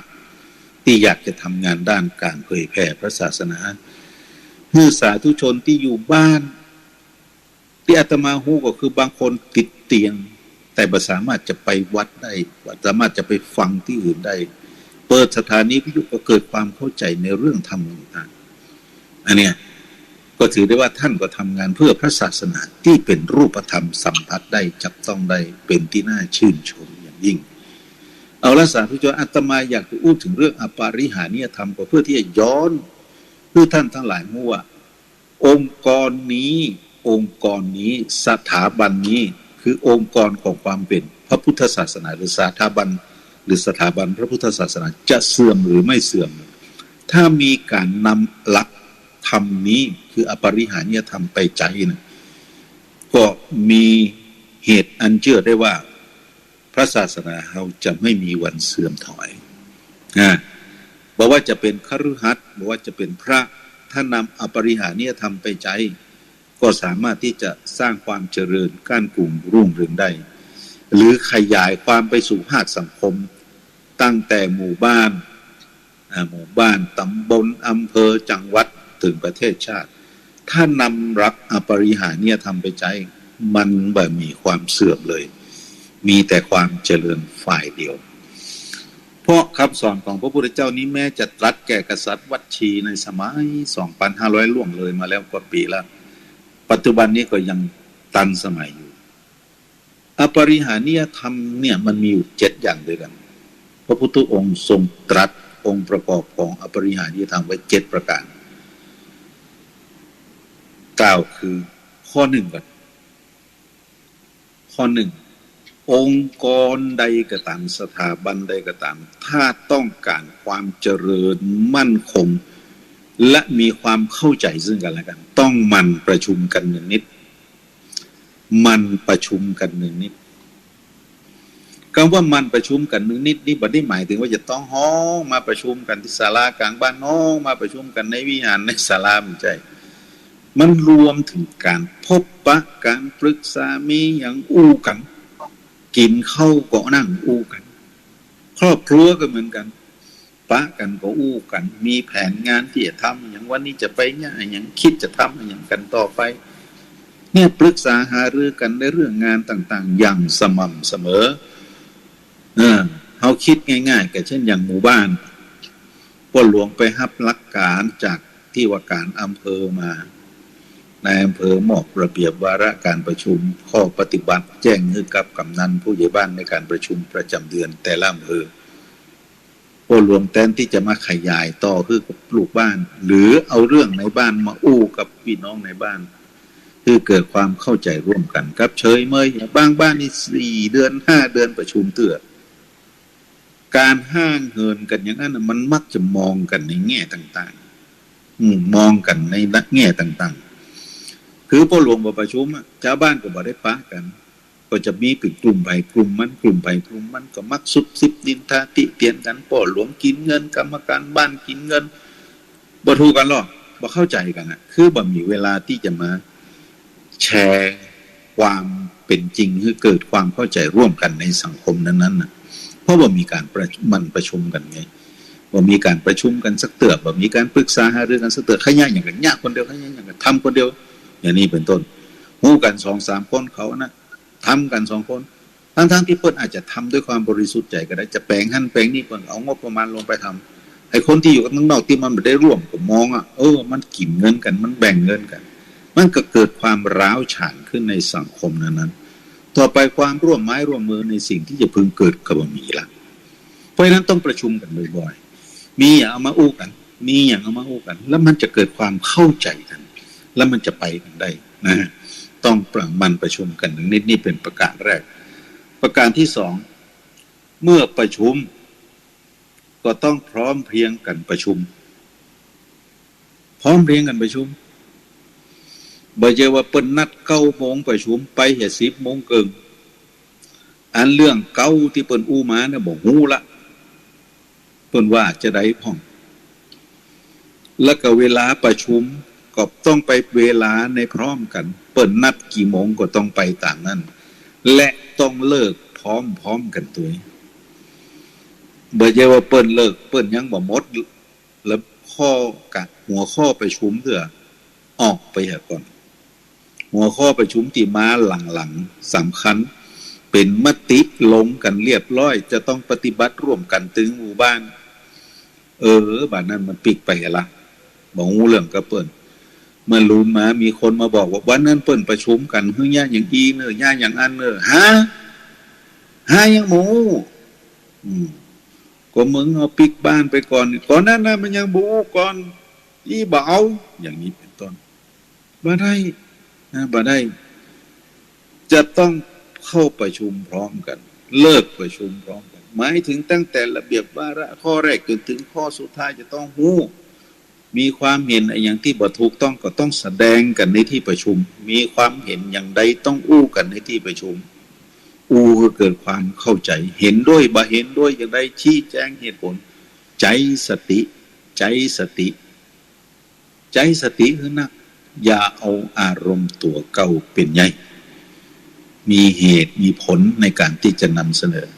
ตี้อยากจะทำงานด้านก๋านเผยแผ่พระศาสนา หื้อสาธุชนตี้อยู่บ้าน ตี้อาตมาฮู้ก็คือบางคนติดเตียง แต่บ่สามารถจะไปวัดได้ บ่สามารถจะไปฟังตี้อื่นได้ เปิดสถานีวิทยุก็เกิดความเข้าใจ๋ในเรื่องธรรมต่างๆ อันเนี้ย ก็ถือได้ว่าท่านก็ทำงานเพื่อพระศาสนาตี้เป๋นรูปธรรม สัมผัสได้ จับต้องได้ เป๋นตี้น่าชื่นชมอย่างยิ่ง เอาละสาธุชน อาตมาอยากจะอู้เถิงเรื่องอปริหานิยธรรม ก็เพื่อตี้จะย้อนหื้อท่านตังหลายฮู้ว่า องค์กรนี้ องค์กรนี้ สถาบันนี้ คือองค์กรของความเป๋นพระพุทธศาสนา หรือสถาบัน หรือสถาบันพระพุทธศาสนา จะเสื่อมหรือไม่เสื่อม ถ้ามีก๋านนำหลักธรรมนี้ คืออปริหานิยธรรมไปใจ๊นะ ก็มีเหตุอันเจื้อได้ว่า พระศาสนาเฮาจะไม่มีวันเสื่อมถอย อ่า บ่ว่าจะเป๋นคฤหัสถ์ บ่ว่าจะเป๋นพระ ถ้านำอปริหานิยธรรมไปใจ๊ ก็สามารถตี้จะสร้างความเจริญก้านกุงรุ่งเรืองได้ หรือขยายความไปสู่ภาคสังคม ตั้งแต่หมู่บ้าน อ่า หมู่บ้าน ต๋ำบล อำเภอ จังหวัด เถิงประเทศชาติ ถ้านำหลักอปริหานิยธรรมไปใจ๊ มันบ่มีความเสื่อมเลย มีแต่ความเจริญฝ่ายเดียว เพราะคำสอนของพระพุทธเจ้านี้แม้จะตรัสแก่กษัตริย์วัชชีในสมัยสองปันห้าร้อยล่วงเลยมาแล้วกว่าปี๋แล้ว ปัจจุบันนี้ก็ยังตันสมัยอยู่ อปริหานิยธรรมเนี่ยมันมีอยู่เจ็ดอย่างด้วยกั๋น พระพุทธองค์ทรงตรัสองค์ประกอบของอปริหานิยธรรมไว้เจ็ดประก๋าน กล่าวคือข้อหนึ่งก่อน ข้อหนึ่ง องค์กรใดก็ต๋าม สถาบันใดก็ต๋าม ถ้าต้องก๋านความเจริญมั่นคง และมีความเข้าใจ๋ซึ่งกั๋นและกั๋น ต้องหมั่นประชุมกั๋นเนืองนิตย์ หมั่นประชุมกั๋นเนืองนิตย์ กำว่าหมั่นประชุมกั๋นเนืองนิตย์นี่บ่ได้หมายเถิงว่าจะต้องฮ้องมาประชุมกั๋นตี้ศาลาก๋างบ้าน ฮ้องมาประชุมกั๋นในวิหารในศาลา บ่ใจ้ มันรวมเถิงก๋านพบปะ ก๋านปรึกษา มีหยังอู้กั๋น กิ๋นข้าวก็นั่งอู้กั๋น ครอบครัวก็เหมือนกั๋น ปะกั๋นก็อู้กั๋น มีแผนงานตี้จะทำอะหยัง วันนี้จะไปเยียะอะหยัง กึ๊ดจะทำอะหยังกั๋นต่อไป เนี่ยปรึกษาหารือกั๋นในเรื่องงานต่างๆ อย่างสม่ำเสมอ เออ เฮากึ๊ดง่ายๆ ก็เช่นอย่างหมู่บ้าน ป้อหลวงไปฮับหลักก๋านจากตี้ว่าก๋านอำเภอมา นายอำเภอมอบระเบียบวาระก๋านประชุม ข้อปฏิบัติ แจ้งหื้อกับกำนันผู้ใหญ่บ้านในก๋านประชุมประจ๋ำเดือนแต่ละอำเภอ ป้อหลวงแตนตี้จะมาขยายต่อหื้อกับลูกบ้าน หรือเอาเรื่องในบ้านมาอู้กับปี้น้องในบ้าน หื้อเกิดความเข้าใจ๋ร่วมกั๋น กับเฉยเมย บางบ้านนี่สี่เดือนห้าเดือนประชุมเตื้อ ก๋านห่างเหินกั๋นอย่างนั้นน่ะ มันมักจะมองกั๋นในแง่ต่างๆ อืม มองกั๋นในแง่ต่างๆ คือป้อหลวงบ่ประชุมอะ จาวบ้านก็บ่ได้ปะกั๋น ก็จะมีเป๋นกลุ่มใผกลุ่มมัน กลุ่มใผกลุ่มมัน ก็มักซุบซิบนินทาติเตียนกั๋น ป้อหลวงกิ๋นเงิน กรรมการบ้านกิ๋นเงิน บ่ถูกกั๋นหรอก บ่เข้าใจ๋กั๋นอะ คือบ่มีเวลาตี้จะมาแชร์ความเป๋นจริง หื้อเกิดความเข้าใจ๋ร่วมกั๋นในสังคมนั้นๆ น่ะ เพราะบ่มีก๋านประ- หมั่นประชุมกั๋นไง บ่มีก๋านประชุมกั๋นสักเตื้อ บ่มีก๋านปรึกษาหารือกั๋นสักเตื้อ ใค่เยียะหยังก็เยียะคนเดียว ใค่เยียะหยังก็ทำคนเดียว อย่างนี้เป๋นต้น ฮู้กั๋นสองสามคนเขานะ ทำกั๋นสองคน ทั้งๆ ตี้เปิ้นอาจจะทำด้วยความบริสุทธิ์ใจ๋ก็ได้ จะแปลงหั้นแปลงนี่ เปิ้นเอางบประมาณลงไปทำ ไอ้คนตี้อยู่ตังนอกตี้มันบ่ได้ร่วมก็มองอะ เออ มันกิ๋นเงินกั๋น มันแบ่งเงินกั๋น มันก็เกิดความร้าวฉานขึ้นในสังคมนั้นๆ ต่อไปความร่วมไม้ร่วมมือในสิ่งตี้จะพึงเกิดก็บ่มีละ เพราะฉะนั้นต้องประชุมกั๋นบ่อยๆ มีอะเอามาอู้กั๋น มีหยังเอามาอู้กั๋น แล้วมันจะเกิดความเข้าใจ๋กั๋น แล้วมันจะไปกั๋นได้นะ ต้องประ หมั่นประชุมกั๋นเนืองนิด นี่เป๋นประก๋านแรก ประก๋านตี้สอง เมื่อประชุม ก็ต้องพร้อมเพรียงกั๋นประชุม พร้อมเพรียงกั๋นประชุม บ่ใจ้ว่าเปิ้นนัดเก้าโมงประชุม ไปเหียสิบโมงเกิ่ง อันเรื่องเก๊าตี้เปิ้นอู้มาเนี่ยบ่ฮู้ละ เปิ้นว่าจาใดพ่อง แล้วก็เวลาประชุมก็ต้องไปเวลาในพร้อมกั๋น เปิ้นนัดกี่โมงก็ต้องไปต๋ามนั้น และต้องเลิกพร้อมๆ กั๋นตวย บ่ใจ้ว่าเปิ้นเลิก เปิ้นยังบ่หมด แล้วข้อ กะหัวข้อประชุมเตื้อ ออกไปเหียก่อน หัวข้อประชุมตี้มาหลังๆ สำคัญ เป๋นมติลงกั๋นเรียบร้อย จะต้องปฏิบัติร่วมกั๋นตึงหมู่บ้าน เออ บาดนั้นมันปิ๊กไปละ บ่ฮู้เรื่องกับเปิ้น เมื่อลืนมามีคนมาบอกว่า วันนั้นเปิ้นประชุมกั๋น หื้อเยียะอย่างอี้เน่อ เยียะอย่างอั้นเน่อ ฮะ ฮะ ยังบ่ฮู้ อืม ก็มึงเอาปิ๊กบ้านไปก่อน ก่อนนั้นนะมันยังบ่ฮู้ก่อน อี้บ่เอา อย่างนี้เป๋นต้น บ่ได้นะ บ่ได้ จะต้องเข้าประชุมพร้อมกั๋น เลิกประชุมพร้อมกั๋น หมายถึงตั้งแต่ระเบียบวาระข้อแรกจ๋นถึงข้อสุดท้ายจะต้องฮู้ มีความเห็นอะหยังตี้บ่ถูกต้องก็ต้องแสดงกั๋นในตี้ประชุม มีความเห็นอย่างใดต้องอู้กั๋นในตี้ประชุม อู้หื้อเกิดความเข้าใจ๋ เห็นด้วยบ่เห็นด้วยอย่างใด ชี้แจงเหตุผล ใจ๊สติ ใจ๊สติ ใจ๊สติหื้อนัก อย่าเอาอารมณ์ตั๋วเก่าเป๋นใหญ่ มีเหตุมีผลในก๋านตี้จะนำเสนอ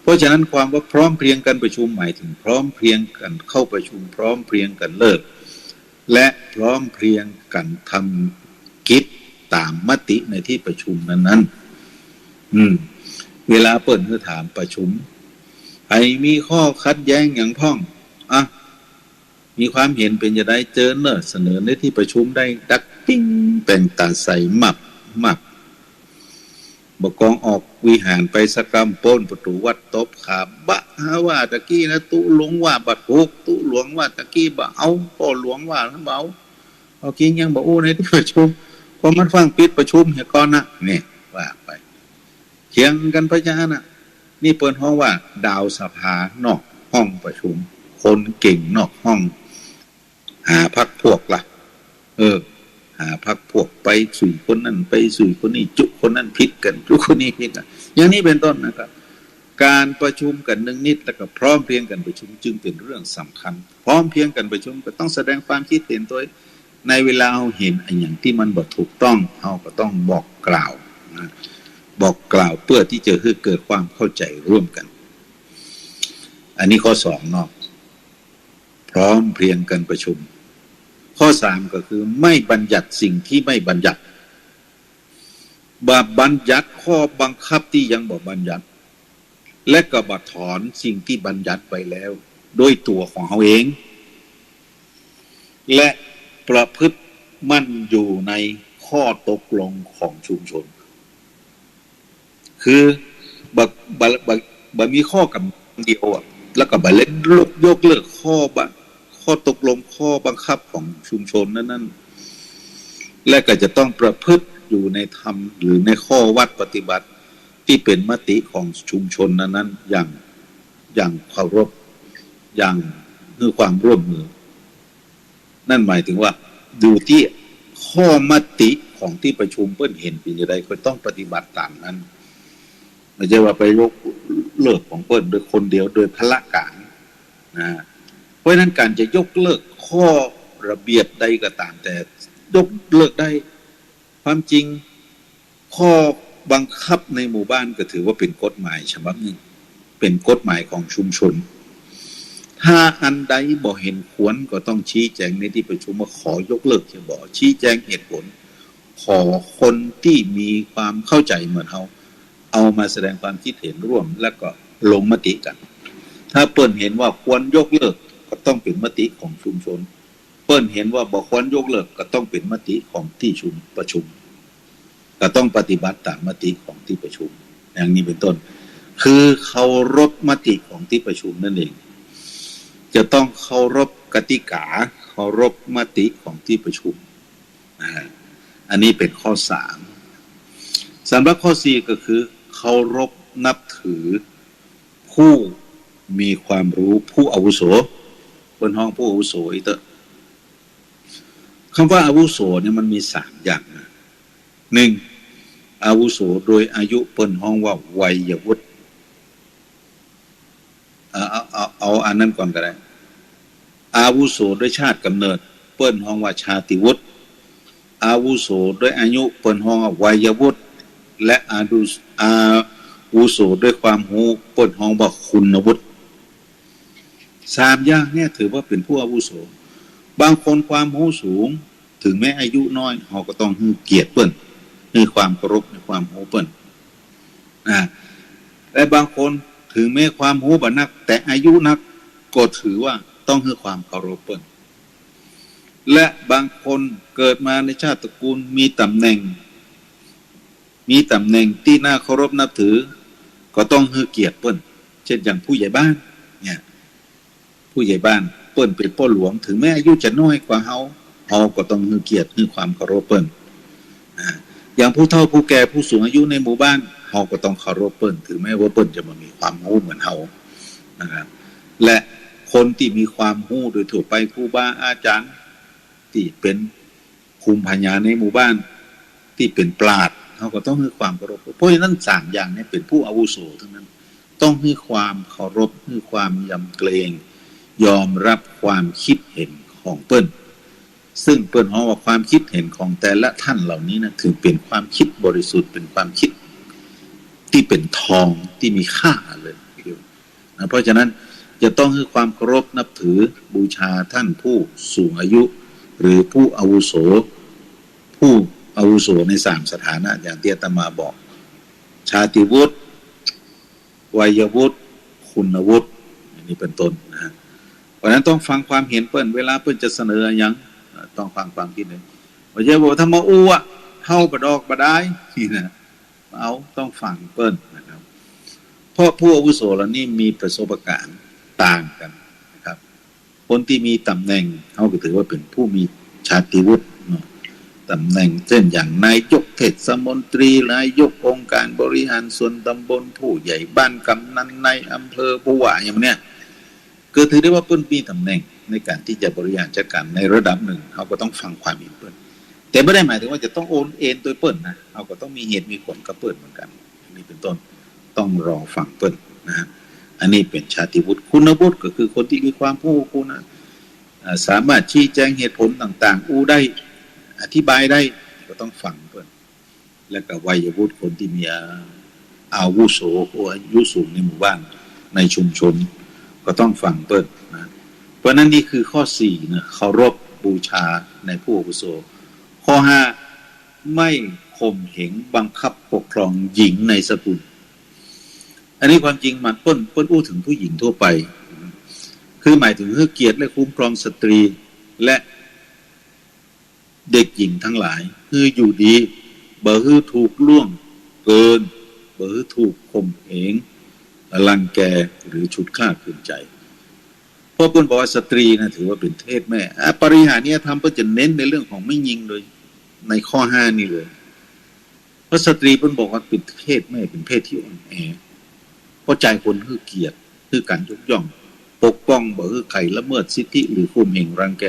เพราะฉะนั้นความว่าพร้อมเพรียงกั๋นประชุมหมายถึงพร้อมเพรียงกั๋นเข้าประชุม พร้อมเพรียงกั๋นเลิก และพร้อมเพรียงกั๋นทำกิจต๋ามมติในตี้ประชุมนั้นๆ อืม เวลาเปิ้นหื้อถามประชุม ใผมีข้อขัดแย้งหยังพ่อง อ่ะ มีความเห็นเป๋นจาใด เจิญเน่อ เสนอในตี้ประชุมได้ ดักปิ้งแป่งต๋าใส มับ มับ บ่ากองออกวิหารไปสักกำ ป๊นประตู๋วัดตบขา บ่า หาว่าตะกี้นะ ตุ๊ลุงว่าบ่ถูก ตุ๊หลวงว่าตะกี้บ่เอา ป้อหลวงว่าบ่เอา เอาจริงยังบ่อู้ในตี้ประชุม เพราะมันฟั่งปิดประชุมเหียก่อนนะ เนี่ย ว่าไป เถียงกั๋นไปจาอั้นนะ นี่เปิ้นฮ้องว่าดาวสภานอกห้องประชุม คนเก่งนอกห้อง หาพรรคพวกละ เออ หาพรรคพวก ไปสุยคนนั้น ไปสุยคนนี้ จุคนนั้นผิดกั๋น จุคนนี้ผิดกั๋น อย่างนี้เป๋นต้นนะครับ ก๋านประชุมกั๋นเนืองนิด แล้วก็พร้อมเพรียงกั๋นประชุมจึงเป๋นเรื่องสำคัญ พร้อมเพรียงกั๋นประชุมก็ต้องแสดงความคิดเห็นตวย ในเวลาเฮาเห็นอะหยังตี้มันบ่ถูกต้อง เฮาก็ต้องบอกกล่าวนะ บอกกล่าวเปื้อตี้จะหื้อเกิดความเข้าใจ๋ร่วมกั๋น อันนี้ข้อสองเนาะ พร้อมเพรียงกั๋นประชุม ข้อสามก็คือไม่บัญญัติสิ่งที่ไม่บัญญัติ บ่บัญญัติข้อบังคับตี้ยังบ่บัญญัติ และก็บ่ถอนสิ่งตี้บัญญัติไว้แล้วด้วยตั๋วของเฮาเอง และประพฤติมั่นอยู่ในข้อตกลงของชุมชน คือบ่ บ่ บ่ บ่มีข้อกำหนดเดียวอะ แล้วก็บ่เล่นยก ยกเลิกข้อบัง ข้อตกลงข้อบังคับของชุมชนนั้นๆ และก็จะต้องประพฤติอยู่ในธรรมหรือในข้อวัตรปฏิบัติตี้เป๋นมติของชุมชนนั้นๆ อย่าง อย่างเคารพ อย่างหื้อความร่วมมือ นั่นหมายถึงว่าอยู่ตี้ข้อมติของตี้ประชุมเปิ้นเห็นเป๋นจาใด ก็ต้องปฏิบัติต๋ามนั้น บ่ใจ้ว่าไปยกเลิกของเปิ้นโดยคนเดียว โดยพละก๋านนะ เพราะฉะนั้นก๋านจะยกเลิกข้อระเบียบใดก็ต๋ามแต่ ยกเลิกได้ ความจริง ข้อบังคับในหมู่บ้านก็ถือว่าเป๋นกฎหมายฉบับนึ่ง เป๋นกฎหมายของชุมชน ถ้าอันใดบ่เห็นควรก็ต้องชี้แจ๋งในตี้ประชุมว่าขอยกเลิกเสียบ่ ชี้แจ๋งเหตุผล ขอคนตี้มีความเข้าใจ๋เหมือนเฮา เอามาแสดงความคิดเห็นร่วม แล้วก็ลงมติกั๋น ถ้าเปิ้นเห็นว่าควรยกเลิก ก็ต้องเป๋นมติของชุมชน เปิ้นเห็นว่าบ่ควรยกเลิก ก็ต้องเป๋นมติของตี้ชุม ประชุม ก็ต้องปฏิบัติต๋ามมติของตี้ประชุม อย่างนี้เป๋นต้น คือเคารพมติของตี้ประชุมนั่นเอง จะต้องเคารพ กติกาเคารพมติของตี้ประชุม อ่า อันนี้เป๋นข้อสาม สำหรับข้อสี่ก็คือ เคารพนับถือผู้มีความรู้ ผู้อาวุโส เปิ้นฮ้องผู้อาวุโสอี้เต๊อะ กำว่าอาวุโสเนี่ยมันมีสามอย่างนะ นึ่ง อาวุโสโดยอายุ เปิ้นฮ้องว่าวัยวุฒิ เอา เอา เอา เอาอันนั้นก่อนก็ได้ อาวุโสโดยชาติกำเนิด เปิ้นฮ้องว่าชาติวุฒิ อาวุโสโดยอายุ เปิ้นฮ้องว่าวัยวุฒิ และอาดุ อาวุโสโดยความฮู้ เปิ้นฮ้องว่าคุณวุฒิ สามอย่างเนี่ยถือว่าเป๋นผู้อาวุโส บางคนความฮู้สูง เถิงแม้อายุน้อย เฮาก็ต้องหื้อเกียรติเปิ้น หื้อความเคารพในความฮู้เปิ้น นะ และบางคนเถิงแม้ความฮู้บ่นัก แต่อายุนัก ก็ถือว่าต้องหื้อความเคารพเปิ้น และบางคนเกิดมาในชาติตระกูลมีต๋ำแหน่ง มีต๋ำแหน่งตี้น่าเคารพนับถือ ก็ต้องหื้อเกียรติเปิ้น เช่นอย่างผู้ใหญ่บ้านเนี่ย ผู้ใหญ่บ้านเปิ้นเป๋นป้อหลวง เถิงแม้อายุจะน้อยกว่าเฮา เฮาก็ต้องหื้อเกียรติ หื้อความเคารพเปิ้น อ่า อย่างผู้เฒ่าผู้แก่ผู้สูงอายุในหมู่บ้าน เฮาก็ต้องเคารพเปิ้น เถิงแม้ว่าเปิ้นจะบ่มีความฮู้เหมือนเฮา นะครับ และคนตี้มีความฮู้โดยทั่วไป ครูบาอาจ๋ารย์ตี้เป๋น ภูมิปัญญาในหมู่บ้านตี้เป๋นปราชญ์ เฮาก็ต้องหื้อความเคารพ เพราะฉะนั้นสามอย่างเนี่ยเป๋นผู้อาวุโสทั้งนั้น ต้องหื้อความเคารพ หื้อความยำเกรง ยอมรับความคิดเห็นของเปิ้น ซึ่งเปิ้นฮ้องว่าความคิดเห็นของแต่ละท่านเหล่านี้นะ ถือเป๋นความคิดบริสุทธิ์ เป๋นความคิดตี้เป๋นทอง ตี้มีค่าเลยทีเดียว นะ เพราะฉะนั้นจะต้องหื้อความเคารพนับถือบูชาท่านผู้สูงอายุ หรือผู้อาวุโส ผู้อาวุโสในสามสถานะ อย่างตี้อาตมาบอก ชาติวุฒิ วัยวุฒิ คุณวุฒิ อย่างนี้เป็นต้นนะฮะ เพราะฉะนั้นต้องฟังความเห็นเปิ้น เวลาเปิ้นจะเสนออะหยัง เอ่อ ต้องฟังความคิดเห็น บ่ใจ้ว่าถ้ามาอู้อะ เฮาบ่ดอกบ่ดาย นี่นะ เอา ต้องฟังเปิ้นนะครับ เพราะผู้อาวุโสเหล่านี้มีประสบการณ์ต่างกั๋นนะครับ คนตี้มีต๋ำแหน่ง เฮาก็ถือว่าเป๋นผู้มีชาติวุฒิเนาะ ต๋ำแหน่งเช่นอย่างนายกเทศมนตรี นายกองค์การบริหารส่วนตำบล ผู้ใหญ่บ้าน กำนัน นายอำเภอ ผู้ว่า อย่างเนี้ย ก็ถือได้ว่าเปิ้นมีต๋ำแหน่งในก๋านตี้จะบริหารจัดก๋านในระดับนึ่ง เฮาก็ต้องฟังความเห็นเปิ้น แต่บ่ได้หมายเถิงว่าจะต้องโอนเอนตวยเปิ้นนะ เฮาก็ต้องมีเหตุมีผลกับเปิ้นเหมือนกั๋น อย่างนี้เป็นต้น ต้องรอฟังเปิ้นนะฮะ อันนี้เป๋นชาติวุฒิ คุณวุฒิก็คือคนตี้มีความฮู้ คุณ อ่า สามารถชี้แจงเหตุผลต่างๆ อู้ได้ อธิบายได้ ก็ต้องฟังเปิ้น และก็วัยวุฒิ คนตี้มีอา อาวุโส อายุสูงในหมู่บ้าน ในชุมชน ก็ต้องฟังเปิ้นนะ เพราะฉะนั้นนี่คือข้อสี่นะ เคารพบูชาในผู้อาวุโส ข้อห้า ไม่ข่มเหงบังคับปกครองหญิงในสกุล อันนี้ความจริงมันเปิ้น เปิ้นอู้เถิงผู้หญิงทั่วไป คือหมายเถิงหื้อเกียรติและคุ้มครองสตรี และเด็กหญิงทั้งหลาย หื้ออยู่ดี บ่หื้อถูกล่วงเกิน บ่หื้อถูกข่มเหง รังแก หรือฉุดคล้าขืนใจ เพราะเปิ้นบอกว่าสตรีนะถือว่าเป๋นเพศแม่ อ่ะ ปริหานิยธรรมเปิ้นจะเน้นในเรื่องของแม่ญิงโดย ในข้อห้านี่เลย เพราะสตรีเปิ้นบอกว่าเป๋นเพศแม่ เป๋นเพศที่อ่อนแอ เพราะจายคนหื้อเกียรติ หื้อก๋านยกย่อง ปกป้อง บ่หื้อใผละเมิดสิทธิหรือข่มเหงรังแก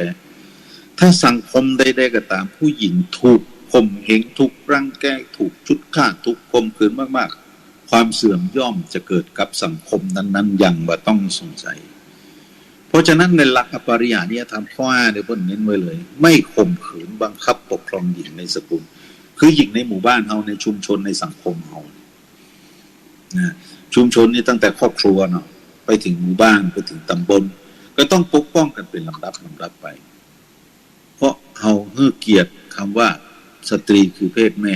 ถ้าสังคมใดๆ ก็ต๋าม ผู้หญิงถูกข่มเหง ถูกรังแก ถูกฉุดคล้า ถูกข่มขืนมากๆ ความเสื่อมย่อมจะเกิดกับสังคมนั้นๆ อย่างบ่ต้องสงสัย เพราะฉะนั้นในหลักอปริหานิยธรรมข้อห้าเนี่ยเปิ้นเน้นไว้เลย ไม่ข่มขืนบังคับปกครองหญิงในสกุล คือหญิงในหมู่บ้านเฮา ในชุมชน ในสังคมเฮานะ ชุมชนนี่ตั้งแต่ครอบครัวเนาะ ไปเถิงหมู่บ้าน ไปเถิงตำบล ก็ต้องปกป้องกั๋นเป๋นลำดับลำดับไป เพราะเฮาหื้อเกียรติกำว่าสตรีคือเพศแม่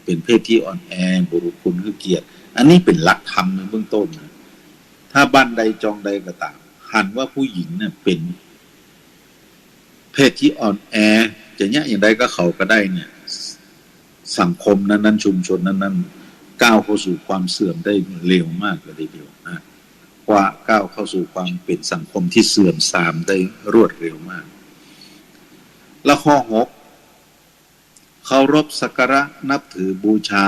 เป๋นเพศที่อ่อนแอ บุรุษควรหื้อเกียรติ อันนี้เป๋นหลักธรรมในเบื้องต้นนะ ถ้าบ้านใดจองใดก็ต๋าม หันว่าผู้หญิงเนี่ยเป๋นเพศที่อ่อนแอ จะเยียะอย่างใดกับเขาก็ได้เนี่ย สังคมนั้นๆ ชุมชนนั้นๆ ก้าวเข้าสู่ความเสื่อมได้เร็วมากเลยทีเดียวนะ ว่าก้าวเข้าสู่ความเป๋นสังคมตี้เสื่อมทรามได้รวดเร็วมาก และข้อหก เคารพสักการะนับถือบูชา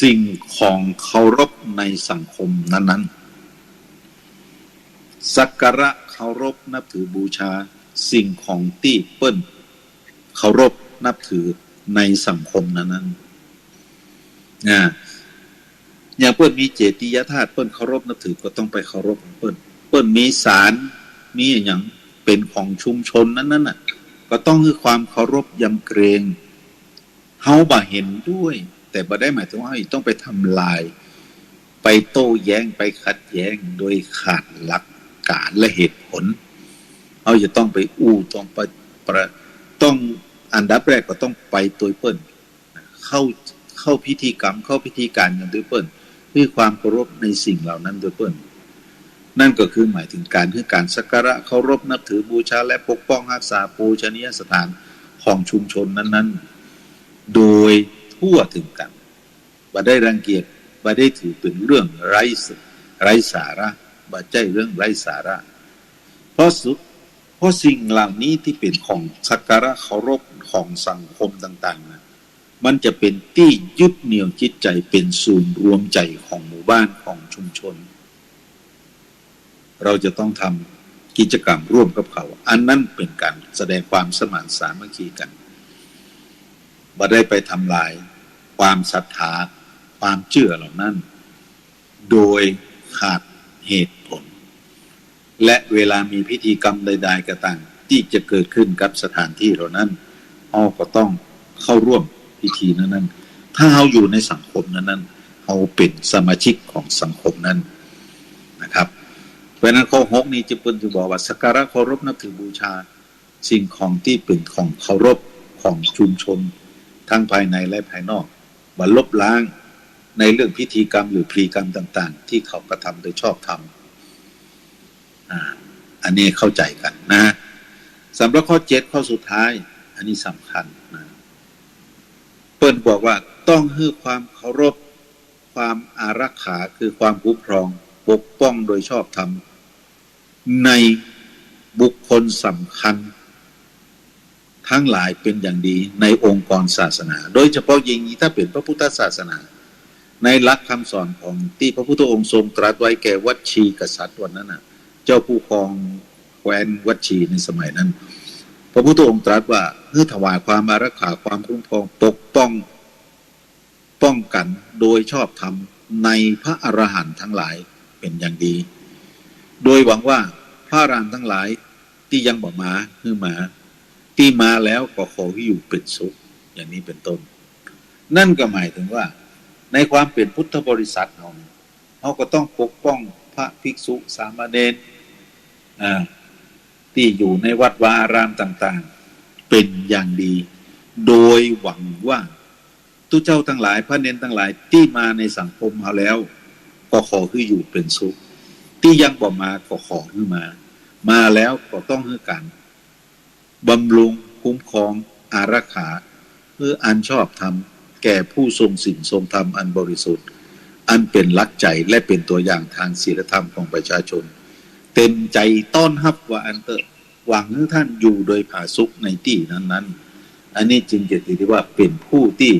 สิ่งของเคารพในสังคมนั้นๆ สักการะเคารพนับถือบูชาสิ่งของตี้เปิ้นเคารพนับถือในสังคมนั้นๆ นะ อย่างเปิ้นมีเจดียธาตุ เปิ้นเคารพนับถือก็ต้องไปเคารพของเปิ้น เปิ้นมีศาล มีอะหยังเป๋นของชุมชนนั้นๆ น่ะ ก็ต้องหื้อความเคารพยำเกรง เฮาบ่เห็นด้วย แต่บ่ได้หมายถึงว่าเฮาจะต้องไปทำลาย ไปโต้แย้ง ไปขัดแย้งโดยขาดหลักการและเหตุผล เฮาจะต้องไปอู้ ต้องไปประ ต้อง อันดับแรกก็ต้องไปตวยเปิ้น เข้า เข้าพิธีกรรม เข้าพิธีก๋านกั๋นตวยเปิ้น หื้อความเคารพในสิ่งเหล่านั้นตวยเปิ้น นั่นก็คือหมายถึงก๋านหื้อก๋านสักการะเคารพนับถือบูชาและปกป้องฮักษาปูชนียสถานของชุมชนนั้นๆ โดยทั่วเถิงกั๋น บ่ได้รังเกียจ บ่ได้ถือเป๋นเรื่องไร้ ไร้สาระ บ่ใจ้เรื่องไร้สาระ เพราะสุ เพราะสิ่งเหล่านี้ตี้เป๋นของสักการะเคารพของสังคมต่างๆ น่ะ มันจะเป๋นตี้ยึดเหนี่ยวจิตใจ๋ เป๋นศูนย์รวมใจ๋ของหมู่บ้าน ของชุมชน เราจะต้องทำกิจกรรมร่วมกับเขา อันนั้นเป๋นก๋านแสดงความสมานสามัคคีกั๋น บ่ได้ไปทำลายความศรัทธา ความเจื้อเหล่านั้น โดยขาดเหตุผล และเวลามีพิธีกรรมใดๆ ก็ตามตี้จะเกิดขึ้นกับสถานที่เหล่านั้น เฮาก็ต้องเข้าร่วมพิธีนั้นๆ ถ้าเฮาอยู่ในสังคมนั้นๆ เฮาเป๋นสมาชิกของสังคมนั้นนะครับ เพราะฉะนั้นข้อหกนี้จึงเปิ้นจึงบอกว่าสักการะเคารพนับถือบูชาสิ่งของตี้เป๋นของเคารพของชุมชน ทั้งภายในและภายนอก บ่ลบล้างในเรื่องพิธีกรรมหรือพลีกรรมต่างๆ ตี้เขากระทำโดยชอบธรรม อ่า อันนี้เข้าใจ๋กั๋นนะ สำหรับข้อเจ็ด ข้อสุดท้าย อันนี้สำคัญนะ เปิ้นบอกว่าต้องหื้อความเคารพ ความอารักขา คือความคุ้มครอง ปกป้องโดยชอบธรรม ในบุคคลสำคัญทั้งหลายเป๋นอย่างดีในองค์กรศาสนา โดยเฉพาะยิ่งถ้าเป๋นพระพุทธศาสนา ในหลักคำสอนของตี้พระพุทธองค์ทรงตรัสไว้แก่วัชชีกษัตริย์วันนั้นน่ะ เจ้าผู้ครองแคว้นวัชชีในสมัยนั้น พระพุทธองค์ตรัสว่า หื้อถวายความอารักขา ความคุ้มครอง ปกป้อง ป้องกันโดยชอบธรรมในพระอรหันต์ทั้งหลายเป๋นอย่างดี โดยหวังว่าพระอรหันต์ทั้งหลายตี้ยังบ่มาหื้อมา ตี้มาแล้วก็ขอหื้ออยู่เป๋นสุข อย่างนี้เป๋นต้น นั่นก็หมายถึงว่าในความเป๋นพุทธบริษัทของ เฮาก็ต้องปกป้องพระภิกษุสามเณร อ่า ตี้อยู่ในวัดวาอารามต่างๆ เป๋นอย่างดี โดยหวังว่าตุ๊เจ้าตังหลาย พระเณรตังหลายตี้มาในสังคมเฮาแล้ว ก็ขอหื้ออยู่เป๋นสุข ตี้ยังบ่มาก็ขอหื้อมา มาแล้วก็ต้องหื้อก๋าน บำรุงคุ้มครองอารักขา หื้ออันชอบธรรม แก่ผู้ทรงศีลทรงธรรมอันบริสุทธิ์ อันเป๋นหลักใจ๋และเป๋นตั๋วอย่างตางศีลธรรมของประชาชน เต๋มใจ๋ต้อนฮับว่าอั้นเต๊อะ หวังหื้อต้านอยู่โดยผาสุกในตี้นั้นๆ อันนี้จึงจะถือได้ว่าเป๋นผู้ตี้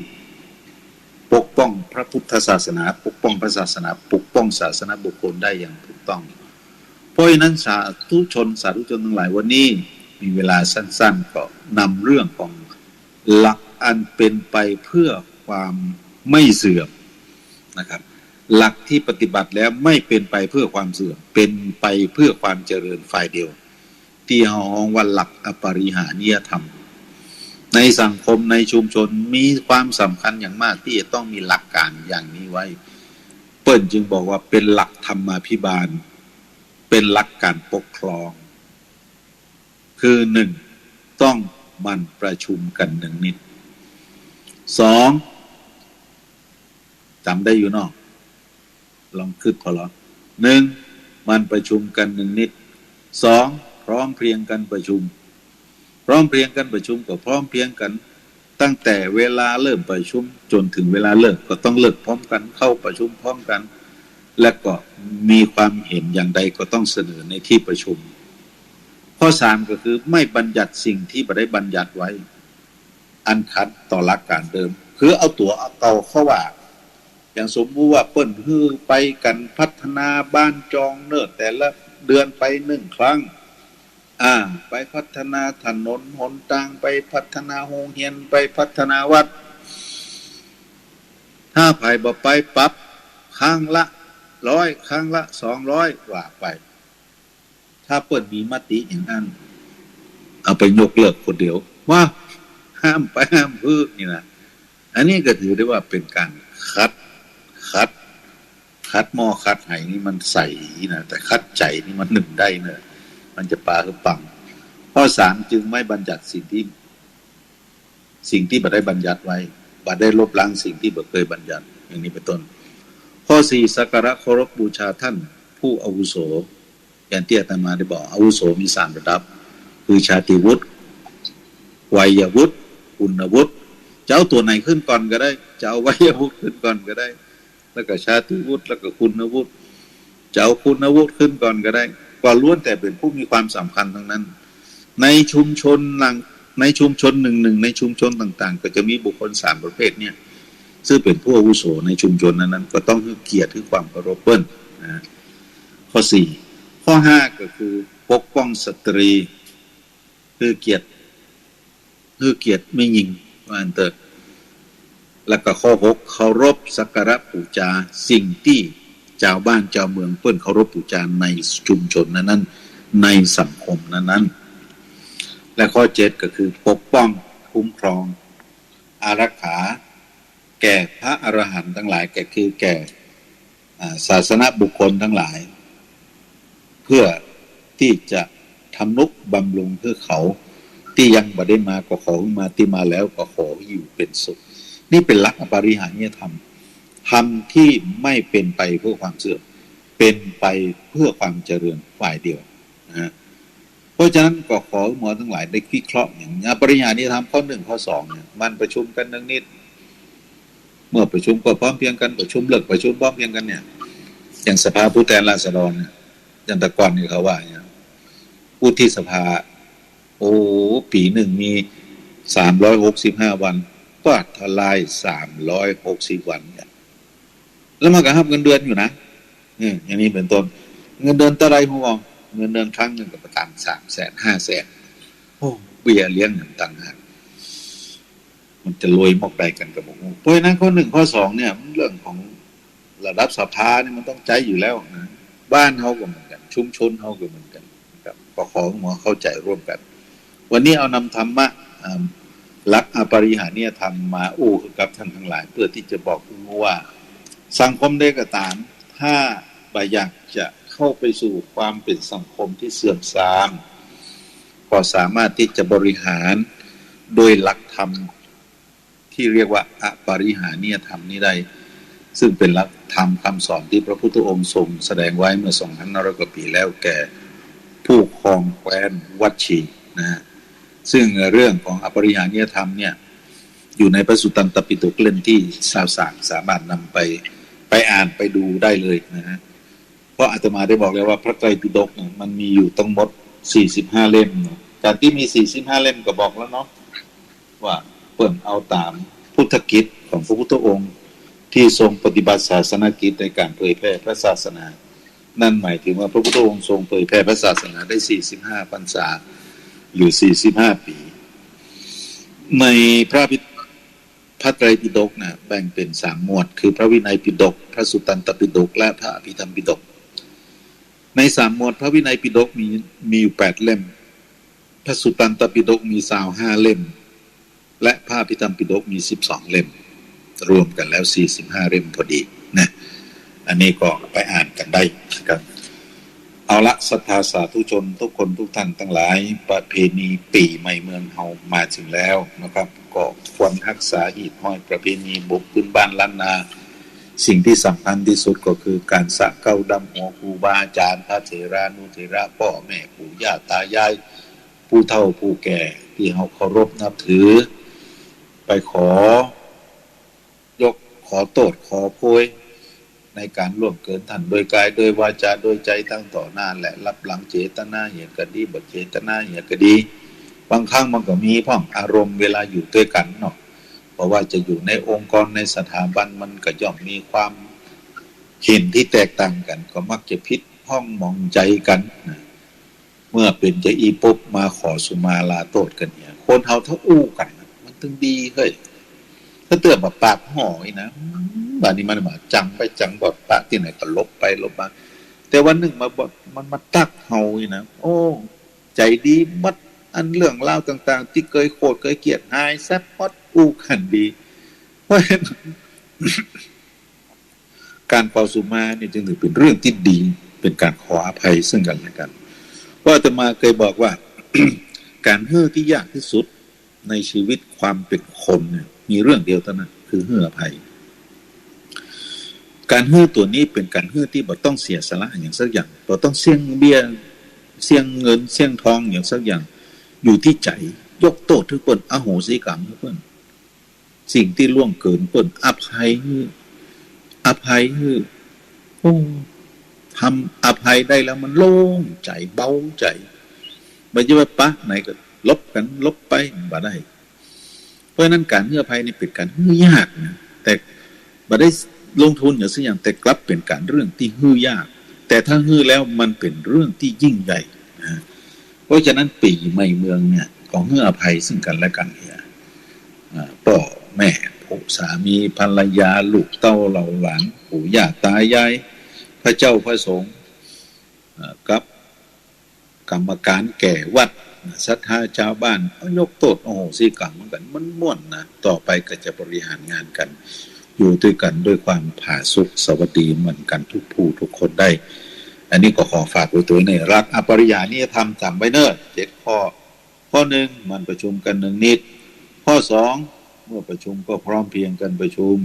ปกป้องพระพุทธศาสนา ปกป้องพระศาสนา ปกป้องศาสนบุคคลได้อย่างถูกต้อง เพราะฉะนั้นสาธุชน สาธุชนตังหลาย วันนี้มีเวลาสั้นๆ ก็นำเรื่องของหลักอันเป๋นไปเพื่อความไม่เสื่อมนะครับ หลักตี้ปฏิบัติแล้วไม่เป๋นไปเพื่อความเสื่อม เป๋นไปเพื่อความเจริญฝ่ายเดียว ตี้เฮาฮ้องว่าหลักอปริหานิยธรรม ในสังคมในชุมชนมีความสำคัญอย่างมากตี้จะต้องมีหลักก๋านอย่างนี้ไว้ เปิ้นจึงบอกว่าเป๋นหลักธรรมาภิบาล เป๋นหลักก๋านปกครอง คือหนึ่ง ต้องหมั่นประชุมกั๋นเนืองนิด สอง จ๋ำได้อยู่เนาะ ลองกึ๊ดผ่อลอ หนึ่ง หมั่นประชุมกั๋นเนืองนิด สอง พร้อมเพรียงกั๋นประชุม พร้อมเพรียงกั๋นประชุมก็พร้อมเพรียงกั๋น ตั้งแต่เวลาเริ่มประชุมจ๋นเถิงเวลาเลิก ก็ต้องเลิกพร้อมกั๋น เข้าประชุมพร้อมกั๋น และก็มีความเห็นอย่างใดก็ต้องเสนอในที่ประชุม ข้อสามก็คือไม่บัญญัติสิ่งที่บ่ได้บัญญัติไว้ อันขัดต่อหลักการเดิม คือเอาตั๋วเอาเก่าเข้าว่า อย่างสมมุติว่าเปิ้นหื้อไปกั๋นพัฒนาบ้านจองเน่อ แต่ละเดือนไปหนึ่งครั้ง อ่า ไปพัฒนาถนนหนตาง ไปพัฒนาโฮงเฮียน ไปพัฒนาวัด ถ้าใผบ่ไปปรับครั้งละร้อย ครั้งละสองร้อย ว่าไป ถ้าเปิ้นมีมติอย่างนั้น เอาไปยกเลิกคนเดียว ว่าห้ามไป ห้ามหื้อนี่นะ อันนี้ก็ถือได้ว่าเป๋นก๋านขัด ขัด ขัดหม้อขัดไหนี่มันใสนะ แต่ขัดใจ๋นี่มันนึ่งได้เน่อ มันจะปาหื้อปัง ข้อสาม จึงไม่บัญญัติสิ่งที่ สิ่งที่บ่ได้บัญญัติไว้ บ่ได้ลบล้างสิ่งที่บ่เกยบัญญัติ อย่างนี้เป๋นต้น ข้อสี่ สักการะเคารพบูชาท่านผู้อาวุโส อย่างตี้อาตมาได้บอก อาวุโสมีสามระดับ คือชาติวุฒิ วัยวุฒิ คุณวุฒิ จะเอาตั๋วไหนขึ้นก่อนก็ได้ จะเอาวัยวุฒิขึ้นก่อนก็ได้ แล้วก็ชาติวุฒิ แล้วก็คุณวุฒิ จะเอาคุณวุฒิขึ้นก่อนก็ได้ ก็ล้วนแต่เป๋นผู้มีความสำคัญทั้งนั้น ในชุมชนหลัง ในชุมชนหนึ่งๆ ในชุมชนต่างๆ ก็จะมีบุคคลสามประเภทเนี่ย ซึ่งเป๋นผู้อาวุโสในชุมชนนั้นๆ ก็ต้องหื้อเกียรติ หื้อความเคารพเปิ้นนะ ข้อสี่ ข้อห้า ก็คือปกป้องสตรี หื้อเกียรติ หื้อเกียรติแม่ญิง ว่าอั้นเต๊อะ แล้วก็ข้อหก เคารพสักการะปู๋จาสิ่งตี้จาวบ้านจาวเมืองเปิ้นเคารพปู๋จาในชุมชนนั้นๆ ในสังคมนั้นๆ และข้อเจ็ด ก็คือปกป้องคุ้มครอง อารักขา แก่พระอรหันต์ตังหลาย แก่ คือแก่ อ่า ศาสนบุคคลตังหลาย เพื่อตี้จะทำนุบำรุงหื้อเขา ตี้ยังบ่ได้มาก็ขอหื้อมา ตี้มาแล้วก็ขอหื้ออยู่เป๋นสุข นี่เป๋นหลักอปริหานิยธรรม ธรรมที่ไม่เป็นไปเพื่อความเสื่อม เป็นไปเพื่อความเจริญฝ่ายเดียวนะฮะ เพราะฉะนั้นก็ขอหื้อหมอตังหลายได้วิเคราะห์อย่างนี้ อปริหานิยธรรมข้อหนึ่งข้อสองเนี่ย มันประชุมกั๋นเนืองนิด เมื่อประชุมก็พร้อมเพรียงกั๋น ประชุมเลิกประชุมพร้อมเพรียงกั๋นเนี่ย อย่างสภาผู้แทนราษฎรเนี่ย อย่างแต่ก่อนนี่เขาว่าเนี่ย วุฒิสภา โอ้ ปี๋นึ่งมีสามร้อยหกสิบห้าวัน กวาดทลายสามร้อยหกสิบวันเนี่ย แล้วมันก็ฮับเงินเดือนอยู่นะ เออ อย่างนี้เป๋นต้น เงินเดือนเต้าใดฮู้บ่ เงินเดือนครั้งนึ่งก็ประมาณสามแสน ห้าแสน โอ้ เบี้ยเลี้ยงหยังต่างหาก มันจะรวยมอกใดกั๋นก็บ่ฮู้ เพราะฉะนั้นข้อหนึ่งข้อสองเนี่ย มันเรื่องของระดับสภานี่มันต้องใจ๊อยู่แล้วนะ บ้านเฮาก็เหมือนกั๋น ชุมชนเฮาก็เหมือนกั๋นนะครับ ก็ขอหื้อหมอเข้าใจ๋ร่วมกั๋น วันนี้เอานำธรรมะ อ่า หลักอปริหานิยธรรมมาอู้กับท่านตังหลาย เพื่อตี้จะบอกหื้อฮู้ว่า สังคมใดก็ต๋าม ถ้าบ่อยากจะเข้าไปสู่ความเป๋นสังคมตี้เสื่อมทราม ก็สามารถตี้จะบริหารโดยหลักธรรมตี้เรียกว่าอปริหานิยธรรมนี้ได้ ซึ่งเป๋นหลักธรรมคำสอนตี้พระพุทธองค์ทรงแสดงไว้เมื่อสองพันห้าร้อยกว่าปี๋แล้วแก่ผู้ครองแคว้นวัชชีนะฮะ ซึ่งเรื่องของอปริหานิยธรรมเนี่ย อยู่ในพระสุตตันตปิฎกเล่มตี้ซาวสาม สามารถนำไป ไปอ่านไปดูได้เลยนะฮะ เพราะอาตมาได้บอกแล้วว่าพระไตรปิฎกเนี่ยมันมีอยู่ทั้งหมดสี่สิบห้าเล่มเนาะ จากตี้มีสี่สิบห้าเล่มก็บอกแล้วเนาะ ว่าเปิ้นเอาต๋ามพุทธกิจของพระพุทธองค์ ตี้ทรงปฏิบัติศาสนกิจในก๋านเผยแพร่พระศาสนา นั่นหมายถึงว่าพระพุทธองค์ทรงเผยแพร่พระศาสนาได้สี่สิบห้าพรรษา หรือสี่สิบห้าปี๋ ในพระพิ พระไตรปิฎกนะ แบ่งเป๋นสามหมวด คือพระวินัยปิฎก พระสุตตันตปิฎก และพระอภิธรรมปิฎก ในสามหมวดพระวินัยปิฎกมี มีอยู่แปดเล่ม พระสุตตันตปิฎกมีซาวห้าเล่ม และพระอภิธรรมปิฎกมีสิบสองเล่ม รวมกั๋นแล้วสี่สิบห้าเล่มพอดีนะ อันนี้ก็ไปอ่านกั๋นได้นะครับ เอาละ ศรัทธาสาธุชนทุกคนทุกท่านตังหลาย ประเพณีปี๋ใหม่เมืองเฮามาเถิงแล้วนะครับ ก็ควรฮักษาฮีตห้อยประเพณีบุญพื้นบ้านล้านนา สิ่งตี้สำคัญตี้สุดก็คือก๋านสะเก๊าดำหัวครูบาอาจ๋ารย์ พระเถรานุเถระ ป้อแม่ปู่ย่าตายาย ผู้เฒ่าผู้แก่ตี้เฮาเคารพนับถือ ไปขอ ยกขอโต้ษขอโพย ในก๋านล่วงเกินต้านโดยก๋าย โดยวาจา โดยใจ๋ ตังต่อหน้าและลับหลัง เจตนาเหียก็ดี บ่เจตนาเหียก็ดี บางครั้งมันก็มีพ่องอารมณ์เวลาอยู่ตวยกั๋นเนาะ บ่ว่าจะอยู่ในองค์กร ในสถาบัน มันก็ย่อมมีความเห็นตี้แตกต่างกั๋น ก็มักจะผิดพ้องหมองใจ๋กั๋นนะ เมื่อเป๋นจาอี้ปุ๊บ มาขอสุมาลาโต้ษกั๋นเหีย คนเฮาถ้าอู้กั๋นนะ มันตึงดีเฮ้ย ถ้าเตื้อบ่าปากห่ออี้นะ อืม บ่านี้มันบ่า จังไปจังบ่า ปะตี้ไหนก็หลบไปหลบมา แต่วันนึ่งมาบ่า มันมาตั๊กเฮาอี้นะ โอ้ ใจ๋ดีหมด อันเรื่องราวต่างๆ ตี้เกยโขดเกยเกลียดหายแซบหมด อู้กั๋นดี เพราะฉะนั้น ก๋านขอสุมานี่จึงถือเป๋นเรื่องตี้ดี เป๋นก๋านขออภัยเซิ่งกั๋นและกั๋น เพราะอาตมาเกยบอกว่า ก๋านหื้อตี้ยากตี้สุดในชีวิตความเป๋นคนเนี่ย มีเรื่องเดียวเต้านั้น คือหื้ออภัย ก๋านหื้อตั๋วนี้เป๋นก๋านหื้อตี้บ่ต้องเสียสละอะหยังสักอย่าง บ่ต้องเสี้ยงเบี้ย เสี้ยงเงิน เสี้ยงทองอะหยังสักอย่าง อยู่ตี้ใจ๋ ยกโต้ษหื้อเปิ้น อโหสิกรรมหื้อเปิ้น สิ่งตี้ล่วงเกินเปิ้น อภัยหื้อ อภัยหื้อ โอ้ ทำอภัยได้แล้วมันโล่งใจ๋ เบาใจ๋ บ่ใจ้ว่าปะไหนก็หลบกั๋น หลบไป บ่ได้ เพราะฉะนั้นก๋านหื้ออภัยนี่เป๋นก๋านหื้อยากนะ แต่บ่ได้ลงทุนอะหยังสักอย่าง แต่กลับเป๋นก๋านเรื่องตี้หื้อยาก แต่ถ้าหื้อแล้วมันเป๋นเรื่องตี้ยิ่งใหญ่นะ เพราะฉะนั้นปี๋ใหม่เมืองเนี่ย ก็หื้ออภัยเซิ่งกั๋นและกั๋นเหีย อ่า ป้อแม่ ผู้สามี ภรรยา ลูกเต้าเหล่าหลาน ปู่ย่าตายาย พระเจ้าพระสงฆ์ อ่า กับกรรมก๋านแก่วัด ศรัทธาจาวบ้าน ก็ยกโต้ษอโหสิกรรมเหมือนกั๋น มันม่วนนะ ต่อไปก็จะบริหารงานกั๋น อยู่ตวยกั๋นด้วยความผาสุกสวัสดีเหมือนกั๋นทุกผู้ทุกคนได้ อันนี้ก็ขอฝากไว้ตวยในหลักอปริหานิยธรรมจ๋ำไว้เน่อ เจ็ดข้อ ข้อนึ่ง หมั่นประชุมกั๋นเนืองนิตย์ ข้อสอง เมื่อประชุมก็พร้อมเพรียงกั๋นประชุม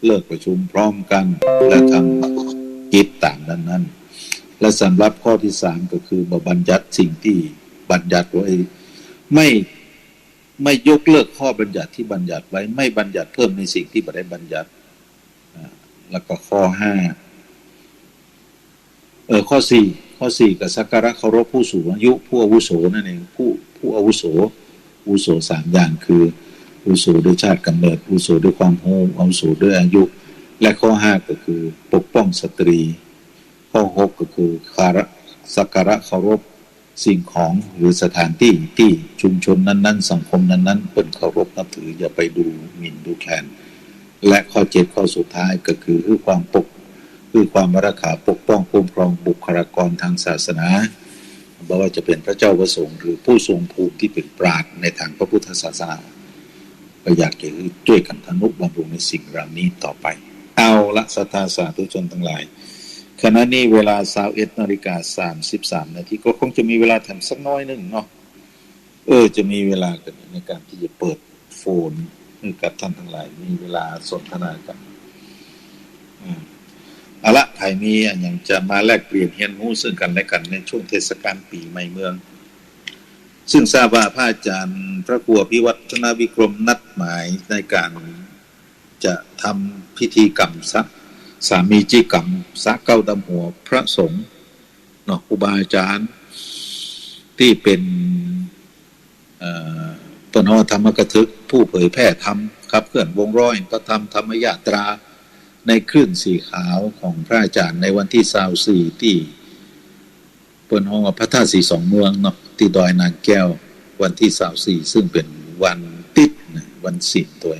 เลิกประชุมพร้อมกั๋น และทำกิจต๋ามนั้นๆ และสำหรับข้อตี้สามก็คือบ่บัญญัติสิ่งตี้บัญญัติไว้ ไม่ ไม่ยกเลิกข้อบัญญัติตี้บัญญัติไว้ ไม่บัญญัติเพิ่มในสิ่งตี้บ่ได้บัญญัติ อ่า แล้วก็ข้อห้า เอ่อ ข้อสี่ ข้อสี่ ก็สักการะเคารพผู้สูงอายุ ผู้อาวุโสนั่นเอง ผู้ ผู้อาวุโส อาวุโสสามอย่างคือ อาวุโสด้วยชาติกำเนิด อาวุโสด้วยความฮู้ อาวุโสด้วยอายุ และข้อห้าก็คือปกป้องสตรี ข้อหกก็คือคาร- สักการะเคารพสิ่งของหรือสถานตี้ตี้ชุมชนนั้นๆ สังคมนั้นๆ เปิ้นเคารพนับถือ อย่าไปดูหมิ่นดูแคลน และข้อเจ็ด ข้อสุดท้ายก็คือ หื้อความปก หื้อความอารักขาปกป้องคุ้มครองบุคลากรตางศาสนา บ่ว่าจะเป๋นพระเจ้าพระสงฆ์หรือผู้ทรงภูมิตี้เป๋นปราชญ์ในตางพระพุทธศาสนา ก็อยากจะหื้อจ้วยกั๋นทะนุบำรุงในสิ่งเหล่านี้ต่อไป เอาละ ศรัทธาสาธุชนตังหลาย ขณะนี้เวลาซาวเอ็ดนาฬิกาสามสิบสามนาที ก็คงจะมีเวลาแถมสักน้อยนึ่งเนาะ เออ จะมีเวลากั๋นในก๋านตี้จะเปิดโฟนหื้อกับต้านตังหลาย มีเวลาสนทนากั๋น อืม เอาละ ใผมีอะหยังจะมาแลกเปลี่ยนเฮียนฮู้ซึ่งกั๋นและกั๋นในช่วงเทศกาลปี๋ใหม่เมือง ซึ่งทราบว่าพระอาจารย์พระครูอภิวัฒนวิกรมนัดหมายในก๋านจะทำพิธีกรรมสะ- สามีจิกรรม สะเก๊าดำหัวพระสงฆ์เนาะ ครูบาอาจารย์ตี้เป๋น เอ่อ เปิ้นฮ้องธรรมกถึก ผู้เผยแผ่ธรรม ขับเคลื่อนวงล้อแห่งพระธรรม ธรรมยาตรา ในคลื่นสีขาวของพระอาจารย์ในวันตี้ซาวสี่ตี้ เปิ้นฮ้องว่าพระธาตุสีสองเมืองเนาะ ตี้ดอยนางแก้ว วันตี้ซาวสี่ ซึ่งเป๋นวันติ๊ดนะ วันศีลตวย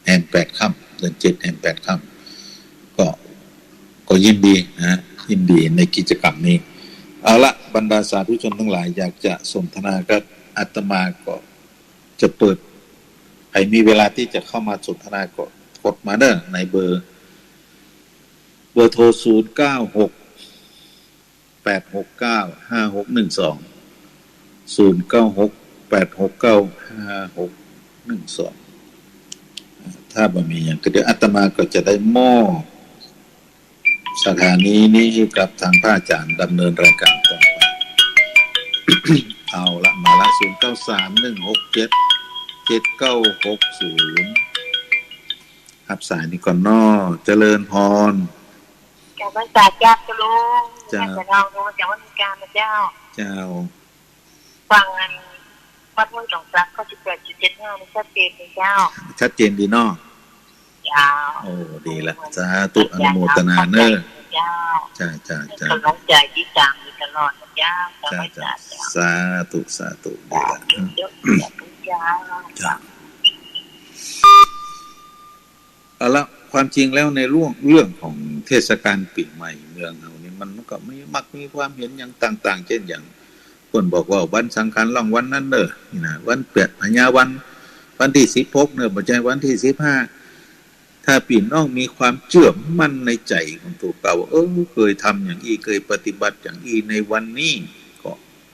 แฮมแปดค่ำ เดือนเจ็ดแฮมแปดค่ำ ก็ ก็ยินดีนะ ยินดีในกิจกรรมนี้ เอาละ บรรดาสาธุชนตังหลาย อยากจะสนทนากับอาตมาก็จะเปิด ใผมีเวลาตี้จะเข้ามาสนทนาก็กดมาเน่อ ในเบอร์ เบอร์โทร ศูนย์เก้าหก แปดหกเก้า ห้าหกหนึ่งสอง ศูนย์เก้าหก แปดหกเก้า ห้าหกหนึ่งสอง ถ้าบ่มีอะหยังก็เดี๋ยวอาตมาก็จะได้มอบสถานีนี้หื้อกับตางพระอาจารย์ดำเนินรายการต่อไป เอาละ มาละ ศูนย์เก้าสาม หนึ่งหกเจ็ด เจ็ดเก้าหกศูนย์ ฮับสายนี้ก่อนเนาะ เจริญพร นมัสการเจ้า เจ้าลุง เจ้า เจ้า น้อง มาจากวัดเมืองกาญนะเจ้า เจ้า ฟังอันวัดห้วยหนองสัก เก้าสิบแปดจุดเจ็ดห้า นี่ชัดเจนเลยเจ้า ชัดเจนดีเนาะ เจ้า โอ้ ดีละ สาธุ อนุโมทนาเนอะ เจ้า จ้า จ้า จ้า ให้กำลังใจตี้ตามอยู่ตลอดนะเจ้า จ้า เจ้า สาธุ สาธุ ดีละ สาธุ เจ้า จ้า เอาละ ความจริงแล้วในเรื่อง เรื่องของเทศกาลปี๋ใหม่เมืองเฮานี่ มันก็มี มักมีความเห็นอย่างต่างๆ เจ้นอย่างเปิ้นบอกว่าวันสังขารล่องวันนั้นเน่อ นี่นะ วันเปียดพญาวัน วันตี้สิบหกเน่อ บ่ใจ้วันตี้สิบห้า ถ้าปี้น้องมีความเจื้อมั่นในใจ๋ของตั๋วเก่า เออ เกยทำอย่างอี้ เกยปฏิบัติอย่างอี้ ในวันนี้ก็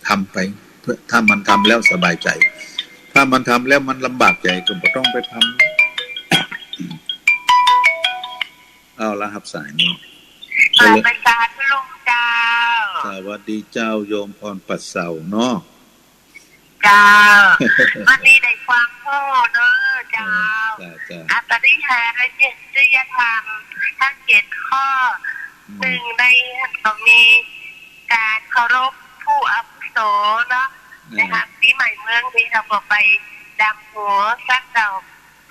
ทำไป เพื่อ ถ้ามันทำแล้วสบายใจ๋ ถ้ามันทำแล้วมันลำบากใจ๋ก็บ่ต้องไปทำ เอาละ ฮับสายนี้ กราบนมัสการลุงเจ้า สวัสดีเจ้า โยมพรปัดเสาเนาะ เจ้า วันนี้ได้ฟังโอ้เนอะเจ้า เออ เจ้า เจ้า อปริหาริยธรรมทั้งเจ็ดข้อ อืม ซึ่งในหั้นก็มี ก๋านเคารพผู้อาวุโสเนาะ เออ นะคะ ปี๋ใหม่เมืองนี่เฮาก็ไปดำหัวสักเหล่า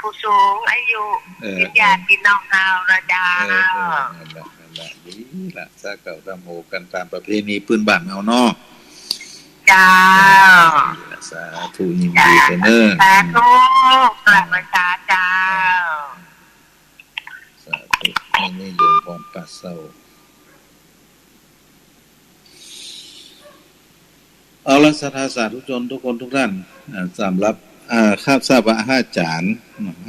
ผู้สูงอายุ เออ เป๋นญาติปี้น้องเฮาเนาะเจ้า เออ เออ นั่นแหละ นั่นแหละ ดีละ สักเหล่าดำหัวกั๋นต๋ามประเพณีปื้นบ้านเฮาเนาะ เจ้า เออ ดีละ สาธุ ยินดีกั๋นเนอะ สาธุ กราบนมัสการเจ้า เออ สาธุ นี่โยมพรปัดเสา เอาละ ศรัทธาสาธุชนทุกคนทุกท่าน อ่า สำหรับ อ่า ข้าพเจ้าพระอาจ๋ารย์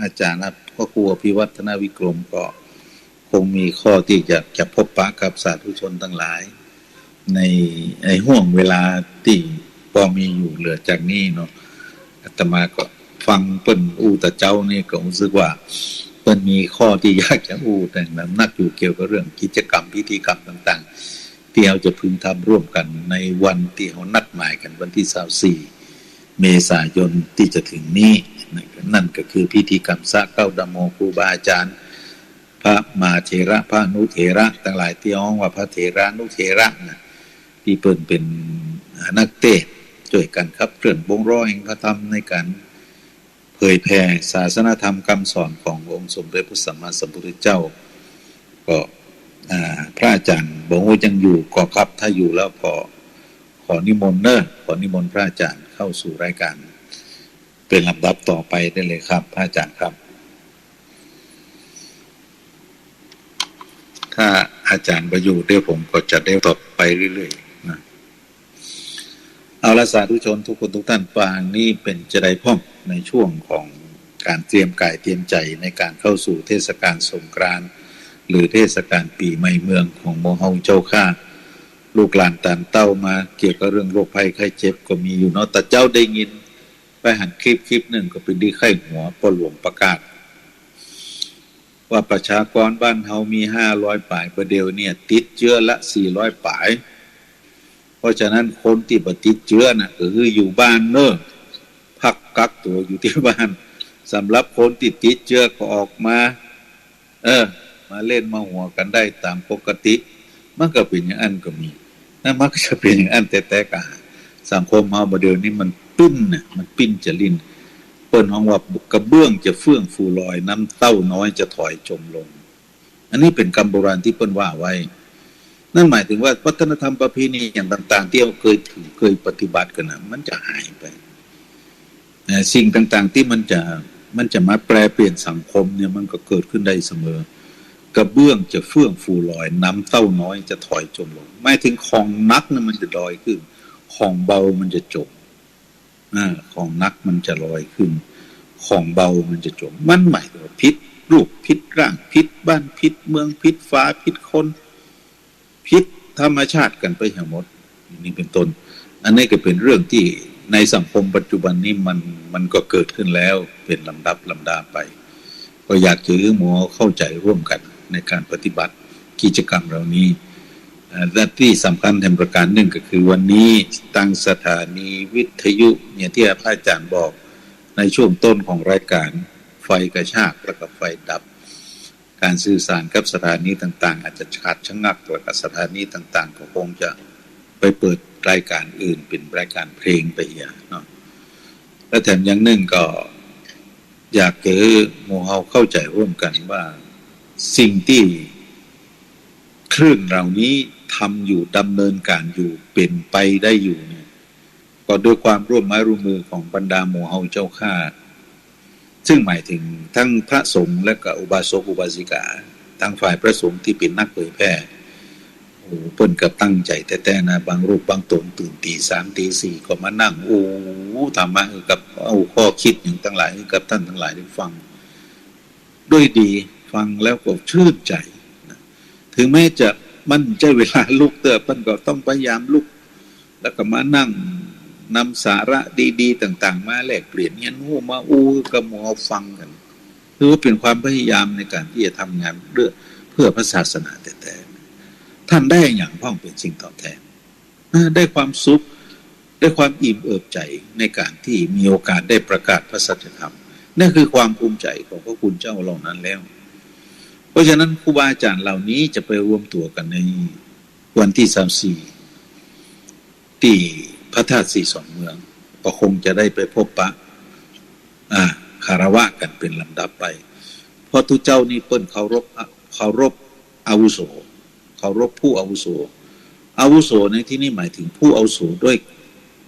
อาจ๋ารย์พระครูอภิวัฒนวิกรมก็คงมีข้อตี้อยากจะพบปะกับสาธุชนตังหลาย ใน ในห่วงเวลาตี้ปอมีอยู่เหลือจากนี้เนาะ อาตมาก็ฟังเปิ้นอู้ตะเจ๊านี่ก็ฮู้สึกว่า เปิ้นมีข้อตี้อยากจะอู้แต่งนักอยู่เกี่ยวกับเรื่องกิจกรรมพิธีกรรมต่างๆ ตี้เฮาจะพึงทำร่วมกั๋นในวันตี้เฮานัดหมายกั๋นวันตี้ซาวสี่ เมษายนตี้จะเถิงนี้ นั่นก็คือพิธีกรรมสะเก๊าดำหัวครูบาอาจ๋ารย์ พระมหาเถระ พระอนุเถระตังหลายตี้ฮ้องว่าพระเถรานุเถระนะ ตี้เปิ้นเป๋น อ่า นักเตสน์ จ้วยกั๋นขับเคลื่อนวงล้อแห่งพระธรรมในก๋านเผยแผ่ศาสนธรรมกำสอนขององค์สมเด็จพระสัมมาสัมพุทธเจ้า ก็ อ่า พระอาจ๋ารย์บ่ฮู้ยังอยู่ก่อครับ ถ้าอยู่แล้วก็ขอนิมนต์เนอะ ขอนิมนต์พระอาจ๋ารย์เข้าสู่รายก๋านเป๋นลำดับต่อไปได้เลยครับ พระอาจ๋ารย์ครับ ถ้าอาจ๋ารย์บ่อยู่ เดี๋ยวผมก็จะได้ตอบไปเรื่อยๆ นะ เอาละ สาธุชนทุกคนทุกท่าน ปางนี้เป๋นจาใดพ่อง ในช่วงของก๋านเตรียมก๋ายเตรียมใจ๋ในก๋านเข้าสู่เทศกาลสงกรานต์ หรือเทศกาลปี๋ใหม่เมืองของหมู่เฮาเจ้าข้า ลูกหลานตานเต้ามาเกี่ยวกับเรื่องโรคภัยไข้เจ็บก็มีอยู่เนาะ ตะเจ๊าได้ยินไปหันคลิปคลิปนึ่งก็เป๋นดีใค่หัว ป้อหลวงประกาศ ว่าประชากรบ้านเฮามีห้าร้อยป๋าย บ่าเดี่ยวเนี่ยติดเจื้อละสี่ร้อยป๋าย เพราะฉะนั้นคนตี้บ่ติดเจื้อน่ะ ก็คืออยู่บ้านเน้อ พักกักตั๋วอยู่ตี้บ้าน สำหรับคนตี้ติดเจื้อก็ออกมา เออ มาเล่นมาหัวกั๋นได้ต๋ามปกติ มันก็เป๋นอย่างอั้นก็มี นั่นมันก็จะเป๋นอย่างอั้นแต๊ๆ กา สังคมเฮาบ่าเดี่ยวนี้มันปิ้นน่ะ มันปิ้นจะลิ้น เปิ้นฮ้องว่ากระเบื้องจะเฟื่องฟูลอย น้ำเต้าน้อยจะถอยจมลง อันนี้เป๋นกำโบราณตี้เปิ้นว่าไว้ นั่นหมายถึงว่าวัฒนธรรมประเพณีอย่างต่างๆ ตี้เฮาเกยถือเกยปฏิบัติกั๋นน่ะ มันจะหายไป เอ่อ สิ่งต่างๆ ตี้มันจะ มันจะมาแปรเปลี่ยนสังคมเนี่ย มันก็เกิดขึ้นได้เสมอ กระเบื้องจะเฟื่องฟูลอย น้ำเต้าน้อยจะถอยจมลง หมายถึงของหนักเนี่ยมันจะลอยขึ้น ของเบามันจะจม อ่า ของหนักมันจะลอยขึ้น ของเบามันจะจม มันหมายถึงว่าผิดรูปผิดร่าง ผิดบ้านผิดเมือง ผิดฟ้าผิดคน ผิดธรรมชาติกั๋นไปทั้งหมด นี่เป๋นต้น อันนี้ก็เป๋นเรื่องตี้ในสังคมปัจจุบันนี้มัน มันก็เกิดขึ้นแล้วเป๋นลำดับลำดาไป ก็อยากจะหื้อหมู่เข้าใจ๋ร่วมกั๋นในก๋านปฏิบัติกิจกรรมเหล่านี้ เอ่อ และตี้สำคัญแถมประก๋านนึ่งก็คือวันนี้ตางสถานีวิทยุเนี่ยตี้พระอาจ๋ารย์บอกในช่วงต้นของรายก๋าน ไฟกระชากแล้วก็ไฟดับ ก๋านสื่อสารกับสถานีต่างๆ อาจจะขาดชะงัก แล้วก็สถานีต่างๆ ก็คงจะไปเปิดรายการอื่นเป๋นรายการเพลงไปเหียเนาะ และแถมอย่างนึ่งก็อยากหื้อหมู่เฮาเข้าใจ๋ร่วมกั๋นว่าสิ่งตี้คลื่นเหล่านี้ทำอยู่ดำเนินก๋านอยู่เป๋นไปได้อยู่เนี่ย ก็ด้วยความร่วมไม้ร่วมมือของบรรดาหมู่เฮาเจ้าข้า ซึ่งหมายถึงทั้งพระสงฆ์และก็อุบาสกอุบาสิกา ทั้งฝ่ายพระสงฆ์ตี้เป๋นนักเผยแผ่ โอ้ เปิ้นก็ตั้งใจ๋แต๊ๆ นะ บางรูปบางต๋นตื่นตี๋สามตี๋สี่ก็มานั่งอู้ธรรมะหื้อกับ เอาข้อคิดหยังตังหลายหื้อกับต้านตังหลายได้ฟัง ด้วยดี ฟังแล้วก็ชื่นใจ๋นะ เถิงแม้จะ มันบ่ใจ้เวลาลุกเตื้อ เปิ้นก็ต้องพยายามลุก แล้วก็มานั่งนำสาระดีๆ ต่างๆ มาแลกเปลี่ยนเฮียนฮู้ มาอู้หื้อกับหมู่เฮาฟังกั๋น ถือว่าเป๋นความพยายามในก๋านตี้จะทำงานเพื่อ เพื่อพระศาสนาแต๊ๆ ต้านได้หยังพ่องเป๋นสิ่งตอบแทน นะ ได้ความสุข ได้ความอิ่มเอิบใจ๋ในก๋านตี้มีโอกาสได้ประกาศพระสัจธรรม นั่นคือความภูมิใจ๋ของพระคุณเจ้าเหล่านั้นแล้ว เพราะฉะนั้นครูบาอาจ๋ารย์เหล่านี้จะไปรวมตั๋วกั๋นในวันตี้ซาวสี่ ตี้พระธาตุสีสองเมือง ก็คงจะได้ไปพบปะ อ่า คารวะกั๋นเป๋นลำดับไป เพราะตุ๊เจ้านี่เปิ้นเคารพ เคารพอาวุโส เคารพผู้อาวุโส อาวุโสในที่นี้หมายถึงผู้อาวุโสด้วย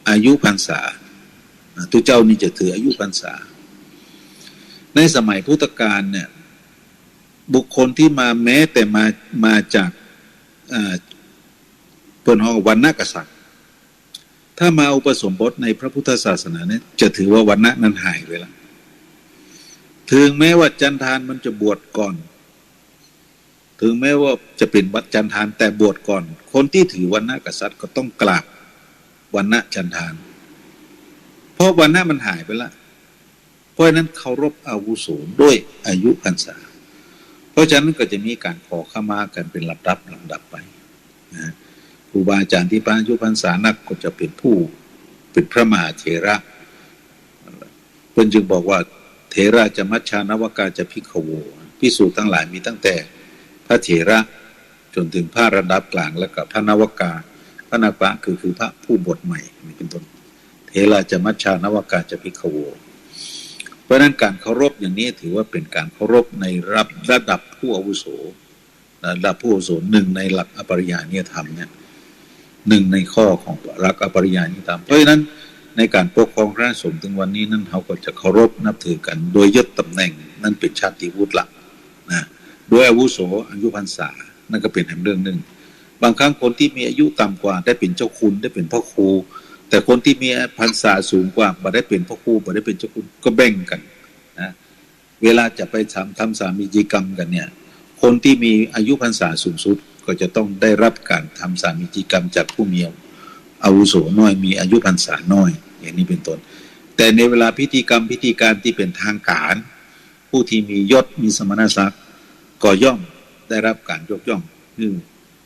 อายุพรรษา อ่า ตุ๊เจ้านี่จะถืออายุพรรษา ในสมัยพุทธกาลเนี่ย บุคคลที่มาแม้แต่มา มาจาก อ่า เปิ้นฮ้องวรรณกษัตริย์ ถ้ามาอุปสมบทในพระพุทธศาสนาเนี่ย จะถือว่าวรรณะนั้นหายไปละ เถิงแม้ว่าจันทานมันจะบวชก่อน เถิงแม้ว่าจะเป๋นวัดจันทานแต่บวชก่อน คนตี้ถือวรรณะกษัตริย์ก็ต้องกราบวรรณะจันทาน เพราะวรรณะมันหายไปละ เพราะฉะนั้นเคารพอาวุโสด้วยอายุพรรษา เพราะฉะนั้นก็จะมีก๋านขอขมากั๋นเป๋นลำดับลำดับไปนะ ครูบาอาจ๋ารย์ตี้ป้าอายุพรรษานักก็จะเป๋นผู้ เป๋นพระมหาเถระ เปิ้นจึงบอกว่า เถราจะมัชฌานวกาจะภิกขโว ภิกษุตังหลายมีตั้งแต่พระเถระจ๋นเถิงพระระดับก๋าง แล้วก็พระนวกา พระนวกาคือ คือพระผู้บวชใหม่ นี่เป๋นต้น เถราจะมัชฌานวกาจะภิกขโว เพราะฉะนั้นก๋านเคารพอย่างนี้ถือว่าเป๋นก๋านเคารพในระดับ ระดับผู้อาวุโส ระดับผู้อาวุโส นึ่งในหลักอปริหานิยธรรมเนี่ย นึ่งในข้อของหลักอปริหานิยธรรม เพราะฉะนั้นในก๋านปกครองคณะสงฆ์เถิงวันนี้นั้น เฮาก็จะเคารพนับถือกั๋นโดยยศต๋ำแหน่ง นั่นเป๋นชาติวุฒิละนะ โดยอาวุโส อายุพรรษา นั่นก็เป๋นแหมเรื่องนึ่ง บางครั้งคนตี้มีอายุต่ำกว่าได้เป๋นเจ้าคุณ ได้เป๋นพระครู แต่คนตี้มีพรรษาสูงกว่าบ่ได้เป๋นพระครู บ่ได้เป๋นเจ้าคุณ ก็แบ่งกั๋นนะ เวลาจะไปทำ ทำสามีจิกรรมกั๋นเนี่ย คนตี้มีอายุพรรษาสูงสุดก็จะต้องได้รับก๋านทำสามีจิกรรมจากผู้มีอาวุโสน้อย มีอายุพรรษาน้อย อย่างนี้เป๋นต้น แต่ในเวลาพิธีกรรมพิธีการตี้เป๋นทางก๋าน ผู้ตี้มียศมีสมณศักดิ์ก็ย่อมได้รับก๋านยกย่องหื้อ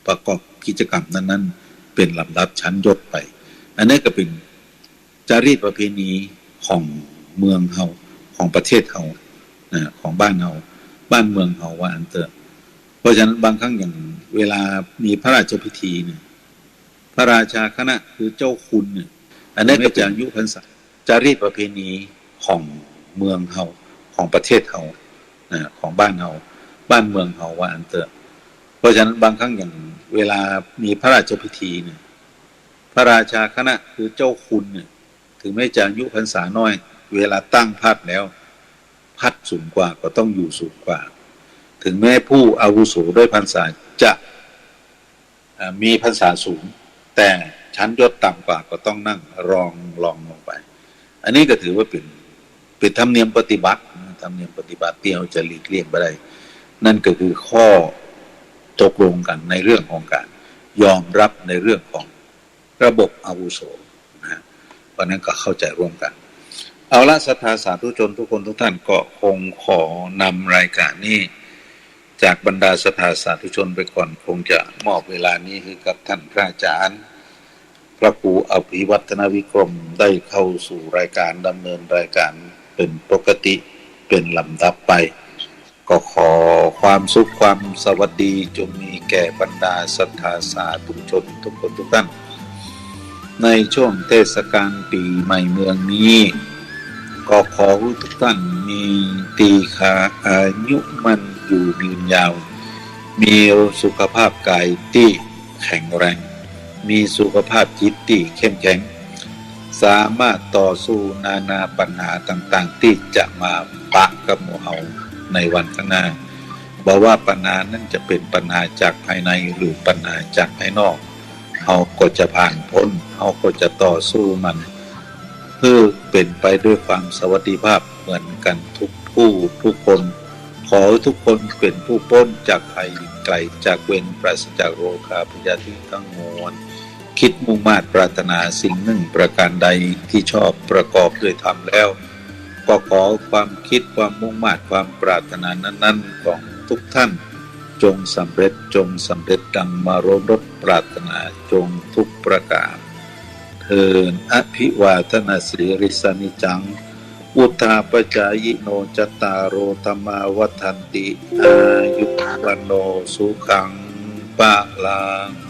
ประกอบกิจกรรมนั้นๆ เป๋นลำดับชั้นยศไป อันนี้ก็เป๋น จารีตประเพณีของเมืองเฮา ของประเทศเฮานะ ของบ้านเฮา บ้านเมืองเฮาว่าอั้นเต๊อะ เพราะฉะนั้นบางครั้งอย่างเวลามีพระราชพิธีเนี่ย พระราชาคณะคือเจ้าคุณเนี่ย อันนี้ก็จะอายุพรรษา จารีตประเพณีของเมืองเฮา ของประเทศเฮานะ ของบ้านเฮา บ้านเมืองเฮาว่าอั้นเต๊อะ เพราะฉะนั้นบางครั้งอย่างเวลามีพระราชพิธีเนี่ย พระราชาคณะคือเจ้าคุณเนี่ย เถิงแม้จะอายุพรรษาน้อย เวลาตั้งพัดแล้ว พัดสูงกว่าก็ต้องอยู่สูงกว่า เถิงแม้ผู้อาวุโสด้วยพรรษาจะ อ่า มีพรรษาสูง แต่ชั้นยศต่ำกว่าก็ต้องนั่งรอง รองลงไป อันนี้ก็ถือว่าเป๋น เป๋นธรรมเนียมปฏิบัตินะ ธรรมเนียมปฏิบัติตี้เฮาจะหลีกเลี่ยงบ่ได้ นั่นก็คือข้อตกลงกั๋นในเรื่องของก๋านยอมรับในเรื่องของระบบอาวุโสนะ เพราะนั้นก็เข้าใจ๋ร่วมกั๋น เอาละ ศรัทธาสาธุชนทุกคนทุกท่าน ก็คงขอนำรายก๋านนี้ จากบรรดาศรัทธาสาธุชนไปก่อน คงจะมอบเวลานี้หื้อกับท่านพระอาจารย์ พระครูอภิวัฒนวิกรม ได้เข้าสู่รายก๋าน ดำเนินรายก๋านเป๋นปกติ เป๋นลำดับไป ก็ขอความสุขความสวัสดีจงมีแก่บรรดาศรัทธาสาธุชนทุกคนทุกท่าน ในช่วงเทศกาลปี๋ใหม่เมืองนี้ ก็ขอหื้อทุกท่านมีตีฆาอายุมั่นอยู่ยืนยาว มีสุขภาพก๋ายตี้แข็งแรง มีสุขภาพจิตตี้เข้มแข็ง สามารถต่อสู้นานาปัญหาต่างๆ ตี้จะมาปะกับหมู่เฮาในวันข้างหน้า บ่ว่าปัญหานั้นจะเป๋นปัญหาจากภายในหรือปัญหาจากภายนอก เฮาก็จะผ่านป๊น เฮาก็จะต่อสู้มัน หื้อเป๋นไปด้วยความสวัสดิภาพเหมือนกันทุกผู้ทุกคน ขอหื้อทุกคนเป๋นผู้ป๊นจากภัย ไกลจากเวร ปราศจากโรคาพยาธิทั้งมวล คิดมุ่งมาดปรารถนาสิ่งหนึ่งประการใดที่ชอบประกอบด้วยธรรมแล้ว ก็ขอความคิดความมุ่งมาดความปรารถนานั้นๆ ของทุกท่าน จงสำเร็จ จงสำเร็จดังมโนรสปรารถนาจงทุกประการเทอญ อภิวาทนสีลิสสะนิจจัง วุฑฒาปจายิโน จัตตาโร ธัมมา วัฑฒันติ อายุ วัณโณ สุขัง พะลัง